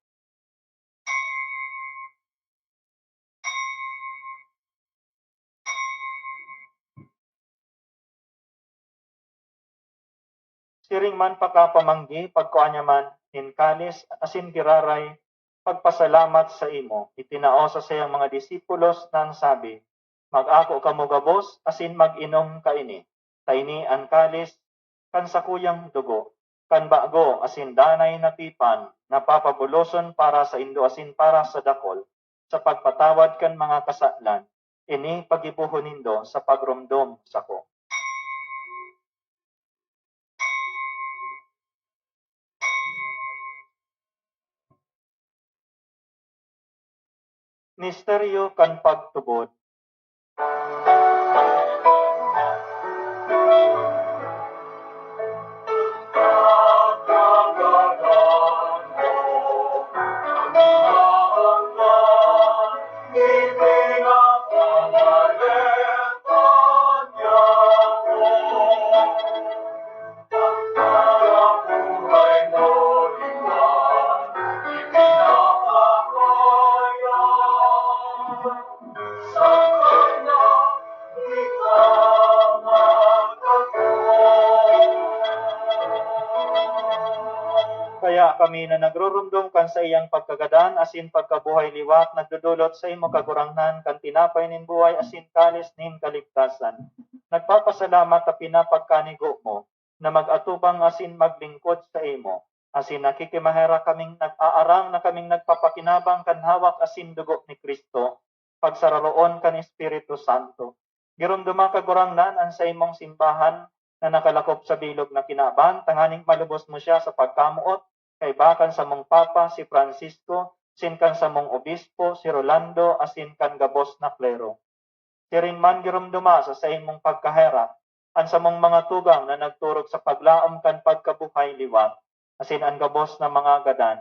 Siring man pakapamanggi, pagkua niya man nin kalis asin giraray, pagpasalamat saimo, itinao sa saiyang mga disipulos na an sabi, "Mag-ako kamo gabos asin mag-inom kaini, ta ini an kalis kan sakuyang dugo, kan bago asin danay na tipan, na papabuloson para saindo asin para sa dakul, sa pagpatawad kan mga kasalan. Ini pagibohon nindo sa pagromdom sako." Misteryo kan pagtubod. Kaya kami na nagruromdom kan saiyang pagkagadan asin pagkabuhay liwat, nagdodolot saimo, Kagurangnan, kan tinapay nin buhay asin kalis nin kaligtasan. Nagpapasalamat ta pinapagkanigo mo na mag-atubang asin maglingkod saimo, asin nakikimaherak kaming nag-aarang na kaming nagpapakinabang kan hawak asin dugo ni Cristo, pagsararoon kan Espiritu Santo. Giromdoma, Kagurangnan, an saimong simbahan na nakalakop sa bilog na kinaban, tanganing malubos mo siya sa pagkamoot, kaiba kan samong Papa, si Francisco, asin kan samong Obispo, si Rolando, asin kan gabos na klero. Siring man giromdoma sa saimong pagkaherak an samong mga tugang na nagturog sa paglaom kan pagkabuhay liwat, asin an gabos na mga gadan,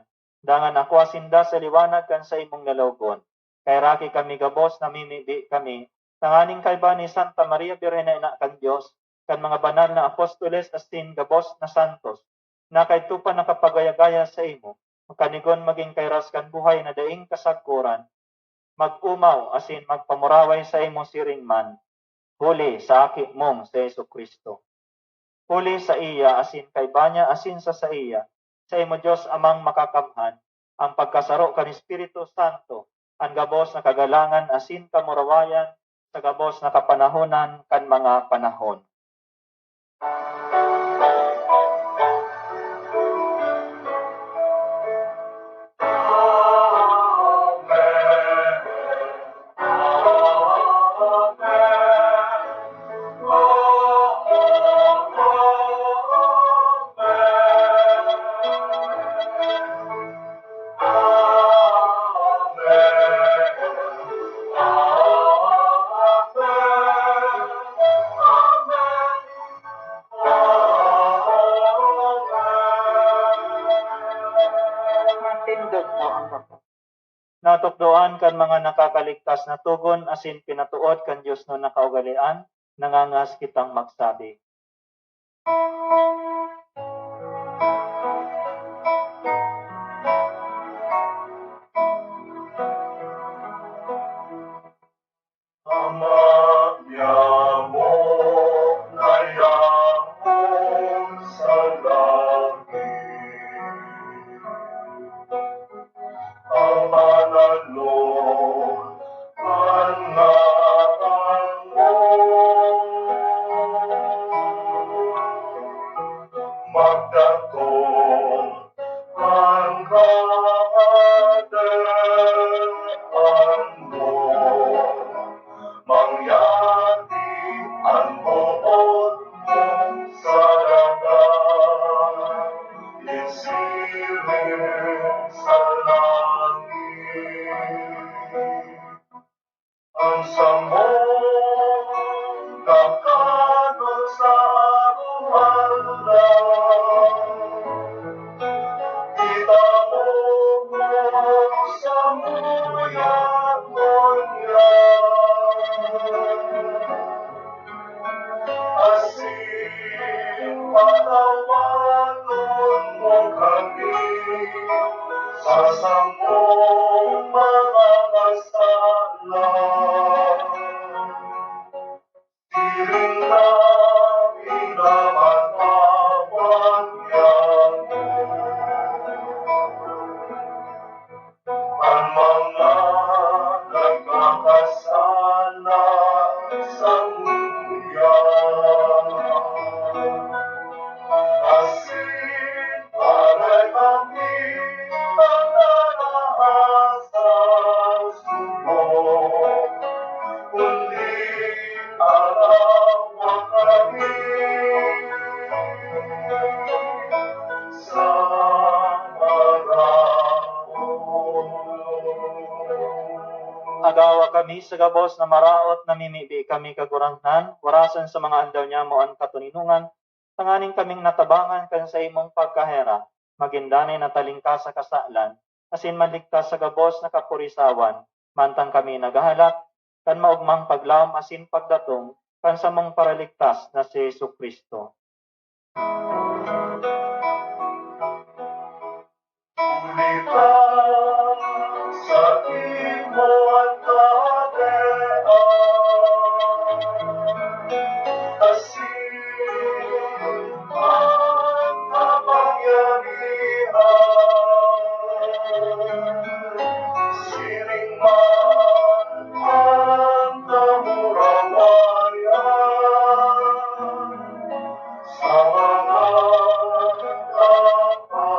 dangan akua sinda sa liwanag kan saimong lalawogon. Kaheraki kami gabos, namimibi kami, tanganing kaiba ni Santa Maria Birhen na Ina kan Dios, kan mga banal na apostoles asin gabos na santos, na kaidto pa nakapagaya-gaya saimo, magkanigon magin kairas kan buhay na daing kasagkoran, mag-omaw asin magpamuraway saimo siring man, huli sa Aki mong si Jesu-Cristo. Huli saiya asin kaiba niya asin sa saiya, saimo Dios Amang Makakamhan, ang pagkasaro kan Espiritu Santo, an gabos na kagalangan asin kamurawayan sa gabos na kapanahonan kan mga panahon. Matindog po ang Natukdoan kan mga nakakaligtas na togon asin pinatood kan diosnon na kaugalean, nangangas kitang magsabi. Ama niamo na yaon sa langit, Ama, nanon an ngaran mo. Magdatong an Kahadean mo, mangyari an boot mo sa daga, isiring sa langit. An samong kakanon sa aroaldaw, itao mo samuya ngunyan, asin patawanon mo kami sa samong mga sala, siring na pinapatawad niamo an mga nagkakasala samuya. Asin aray kami pagdaraha sa suko, kundi arawa kami sa maraot. Agawa kami sa gabos na maraot, namimibi kami, Kagurangnan, warasan sa mga aldaw niamo an katoninongan, tanganing kaming natabangan kan saimong pagkahera, magin danay na talingkas sa kasalan, asin maligtas sa gabos na kapurisawan, mantang kami naghahalat kan maogmang paglaom asin pagdatong kan samong Paraligtas na si Jesu-Cristo. Huli ta sa imo an kahadean, asin an kapangyarihan, siring man an kamurawayan sa mga kapanahonan.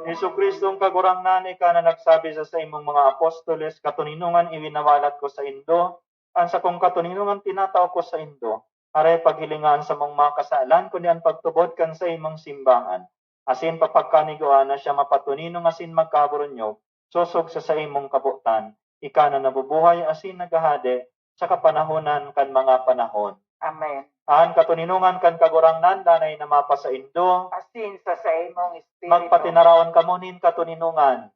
Jesu-Cristong Kagurangnan, ika na nagsabi sa saimong mga apostoles, "Katoninongan iwinawalat ko saindo, an sakong katoninongan tinatao ko saindo." Aray, paghilinga an samong mga kasalan, kundi an pagtubod kan saimong simbahan, asin papagkanigoan na siya mapatoninong asin magkaburonyog, sosog sa saimong kabotan. Ika na nabubuhay asin naghahade sa kapanahonan kan mga panahon. Amen. An katoninongan kan Kagurangnan danay na mapasaindo. Asin sa saimong espiritu. Magpatinaraon kamo nin katoninongan.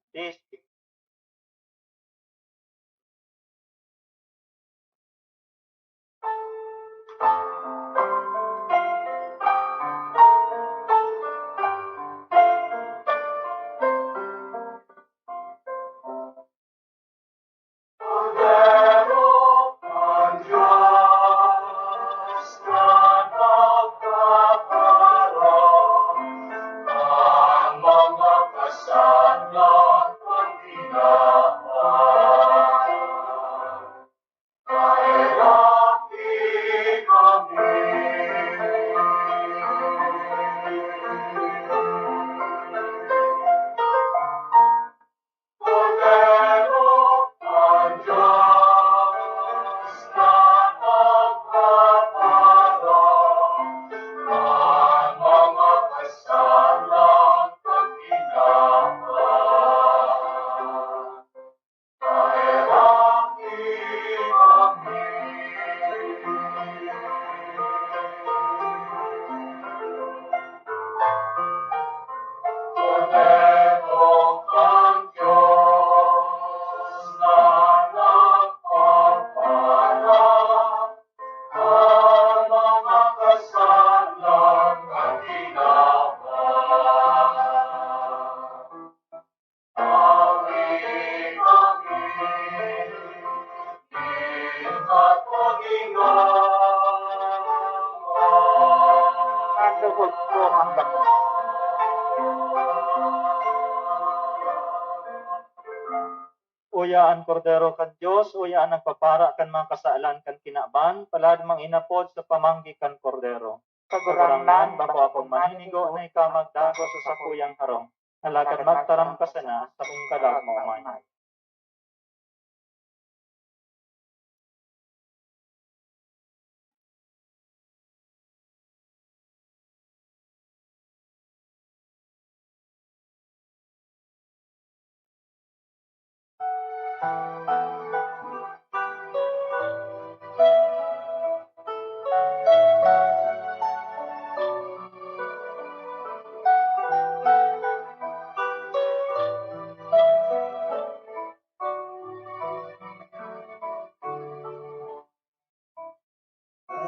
Uya an Kordero kan Dios, uya an nagpapara kan mga kasalan kan kinaban, palad mang inapod sa pamanggi kan Kordero. Kagurangnan, bako akong maninigo na ika magdagos sa sakuyang harong, alagad magtaram ka sana sa sakong kalag maomay.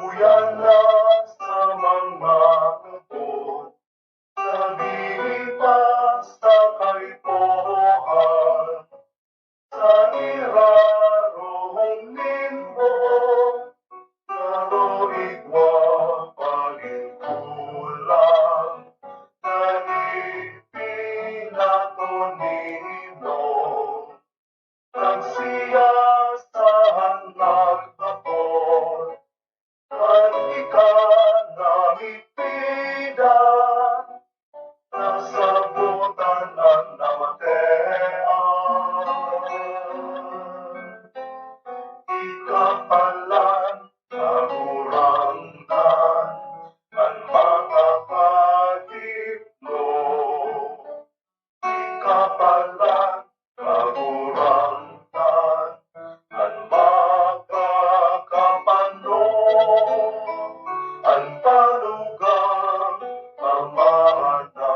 Uyan na sa mga kabot, sabihi pa sa kaipuhan, sa irarom nin buhok, saro igwa pa nin kulang na ipinatonino. Kan siya sa hanag hapon, kan ika na mipida, nasabotan an namatean. Ika palan, Kagurangnan, an makakadiplo. Ika palan, Kagurangnan, an makakapanon, an panugang, Ama na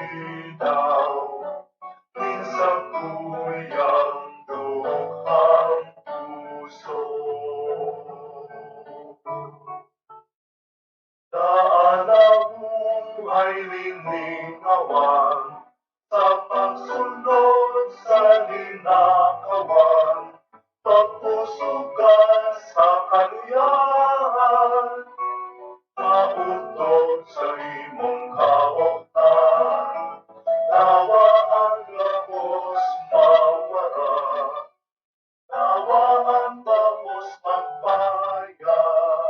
nagdididaw, nin sakuyang dukhang puso. Daan na buhay nin lingawan, sa pagsunod sa linakawan, pagpusugan sa kaluyahan, maotok sa imong kaotan, tawa ang gabos mawara. Tawangan tapos magbayad.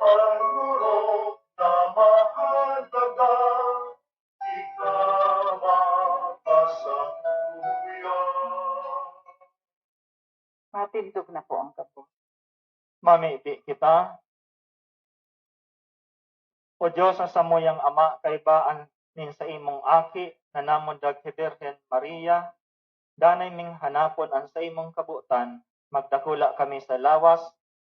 Pangurok na mahalaga, ika mapasakuya. Matindog na po ang gabos. Mamibi kita. O Dios, sa samuyang Ama, kaiba an nin saimong Aki na namundag ki Birhen Maria, danay ming hanapon an saimong kabotan, Magdakula kami sa lawas,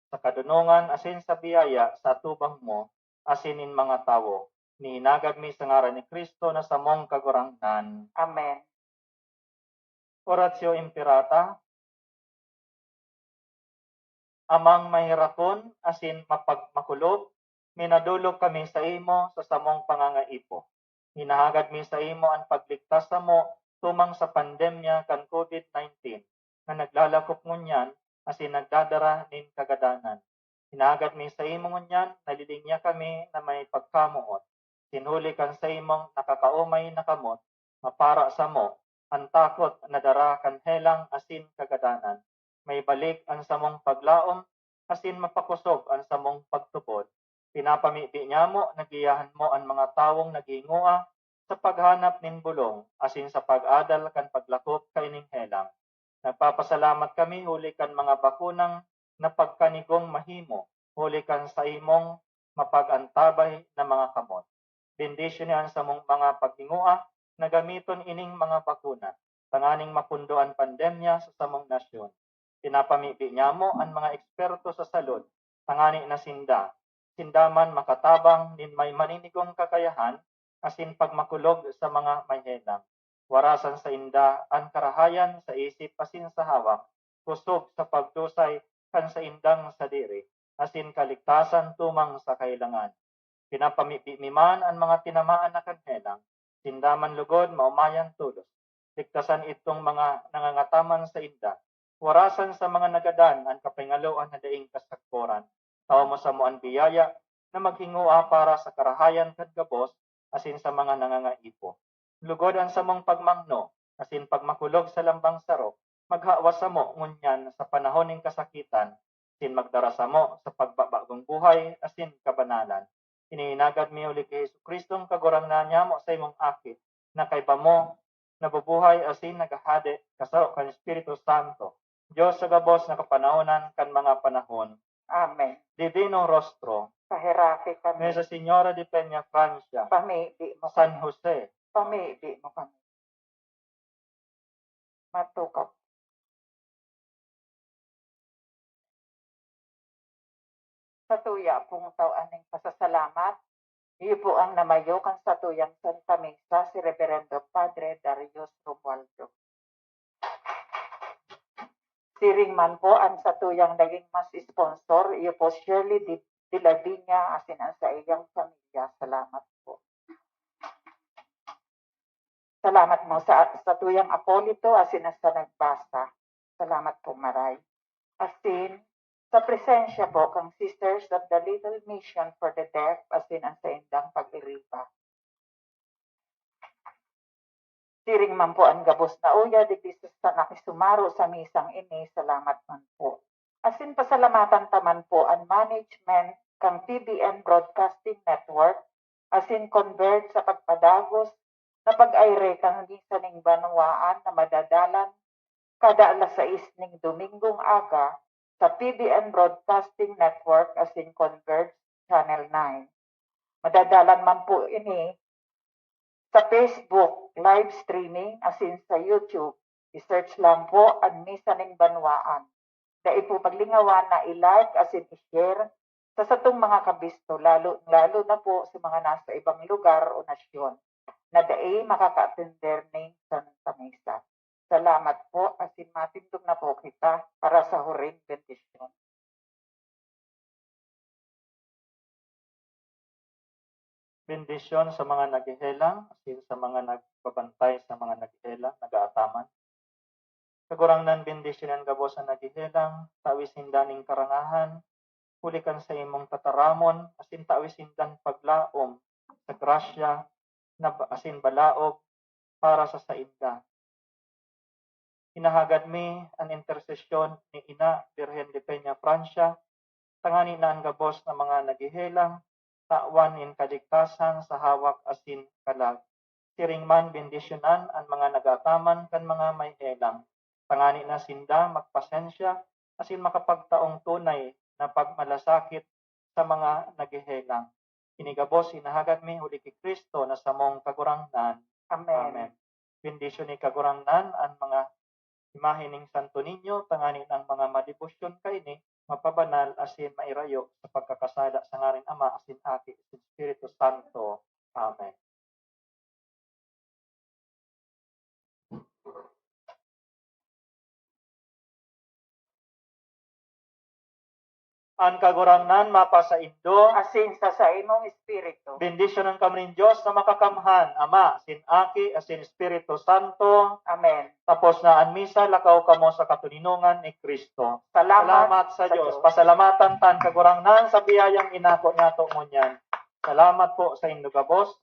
sa kadonongan asin sa biyaya sa atubang mo asin nin mga tawo. Hinahagad mi sa ngaran ni Cristo na samong Kagurangnan. Amen. Oratio Imperata. Amang maherakon asin mapagmakulog, minadolok kami saimo sa samong pangangaipo. Hinahagad mi saimo an pagligtas samo tumang sa pandemya kan COVID nineteen na naglalakop ngunyan asin nagdadara nin kagadanan. Hinahagad mi saimo ngunyan, nalilinya kami na may pagkamoot, asin huli kan saimong nakakaomay na kamot, mapara samo an takot na dara kan helang asin kagadanan. Maibalik an samong paglaom asin mapakosog an samong pagtubod. Pinapamibi niyamo na giyahan mo an mga tawong naghingoa sa paghanap nin bolong asin sa pag-adal kan paglakop kaining helang. Nagpapasalamat kami huli kan mga bakunang na pagkanigong mahimo huli kan saimong mapag-antabay na mga kamot. Bendisyoni an samong mga paghingoa na gamiton ining mga bakuna tanganing mapundo an pandemya sa samong nasyon. Pinapamibi niyamo an mga eksperto sa salud tangani na sinda, sinda man makatabang nin may maninigong kakayahan asin pagmakulog sa mga may helang. Warasan sainda an karahayan sa isip asin sa hawak, kosog sa pagdusay kan saindang sadiri, asin kaligtasan tumang sa kailangan. Pinapamibi mi man an mga tinamaan na kan helang, sinda man lugod maomayan tolos. Ligtasan itong mga nangangataman sainda. Warasan sa mga nagadan an kapangaloan na daing kasagkoran. Tawo mo samo an biyaya na maghingoa para sa karahayan kan gabos asin sa mga nangangaipo. Lugod an samong pagmangno asin pagmakulog sa lambang saro, maghawa samo ngunyan sa panahon nin kasakitan, asin magdara samo sa pagbabagong buhay asin kabanalan. Ini hinagad mi huli ki Jesu-Cristong Kagurangnan nyamo, sa imong Aki, na kaiba mo nabubuhay asin naghahade kasaro kan Espiritu Santo, Dios sa gabos na kapanahonan kan mga panahon. Amen. Divino Rostro, paheraki kami. Nuestra Señora de Peñafrancia, pamibi mo kami. San Jose, pamibi mo kami. Matukod. Satuya pong taw-an nin pasasalamat, iyo po ang namayo kan satuyang Santa Misa, si Reverendo Padre Darius Romualdo. Siring man po an satuyang naging mass sponsor, iyo po Shirley Di, de la Viña, asin an saiyang pamilya. Salamat po. Salamat mo sa, sa tuyang apolito asin sa nagbasa. Salamat po, maray. Asin, sa presensya po kan Sisters of the Little Mission for the Deaf asin an saindang pag-iriba. Siring man po an gabos na uya digdi sa, sa nakisumaro sa misang ini, salamat man po. Asin pasalamatan ta man po an management kan P B N Broadcasting Network, asin Converge sa pagpadagos na pag-aire kan Misa ning Banwaan na madadalan kada alas sais ning Domingong aga sa P B N Broadcasting Network asin Converge Channel nine. Madadalan man po ini sa Facebook live streaming asin sa YouTube. I-search lang po an Misa ning Banwaan. Dai po paglingawan na i-like asin i-share sa satong mga kabisto, lalo, lalo na po sa mga nasa ibang lugar o nasyon na dai makaka-attender ning Santa Misa. Salamat po, asin matindog na po kita para sa huring bendisyon. Bendisyon sa mga naghehelang, asin sa mga nagbabantay sa mga naghehelang, nag-aataman. Kagurangnan, bendisyonan gabos an naghehelang, tawi sinda nin karangahan, huli kan saimong tataramon, asin tawi sindang paglaom sa grasya na ba-, asin balaog para sa sainda. Hinahagad mi an intersesyon ni Ina Birhen de Peña Francia, tangani na an gabos na mga naghehelang tawan nin kaligtasan sa hawak asin kalag. Siring man, bendisyonan an mga nag-aataman kan mga may helang, tangani na sinda magpasensya asin makapagtaong tunay na pagmalasakit sa mga naghehelang. Ini gabos hinahagad mi huli ki Cristo na samong Kagurangnan. Amen. Amen. Bendisyoni Kagurangnan an mga imahe ning Santo Niño, tanganing an mga madebosyon kaini mapabanal asin mairayo sa pagkakasala, sa ngaran nin Ama, asin Aki, asin Espiritu Santo. Amen. An Kagurangnan mapasaindo. Asin sa saimong espiritu. Bendisyonan kamo nin Dios na Makakamhan, Ama, asin Aki, asin Espiritu Santo. Amen. Tapos na an misa, lakaw kamo sa katoninongan ni Cristo. Salamat Salamat sa sa Dios. Dios. Pasalamatan ta an Kagurangnan sa biyayang inako niyato ngunyan. Salamat po saindo gabos.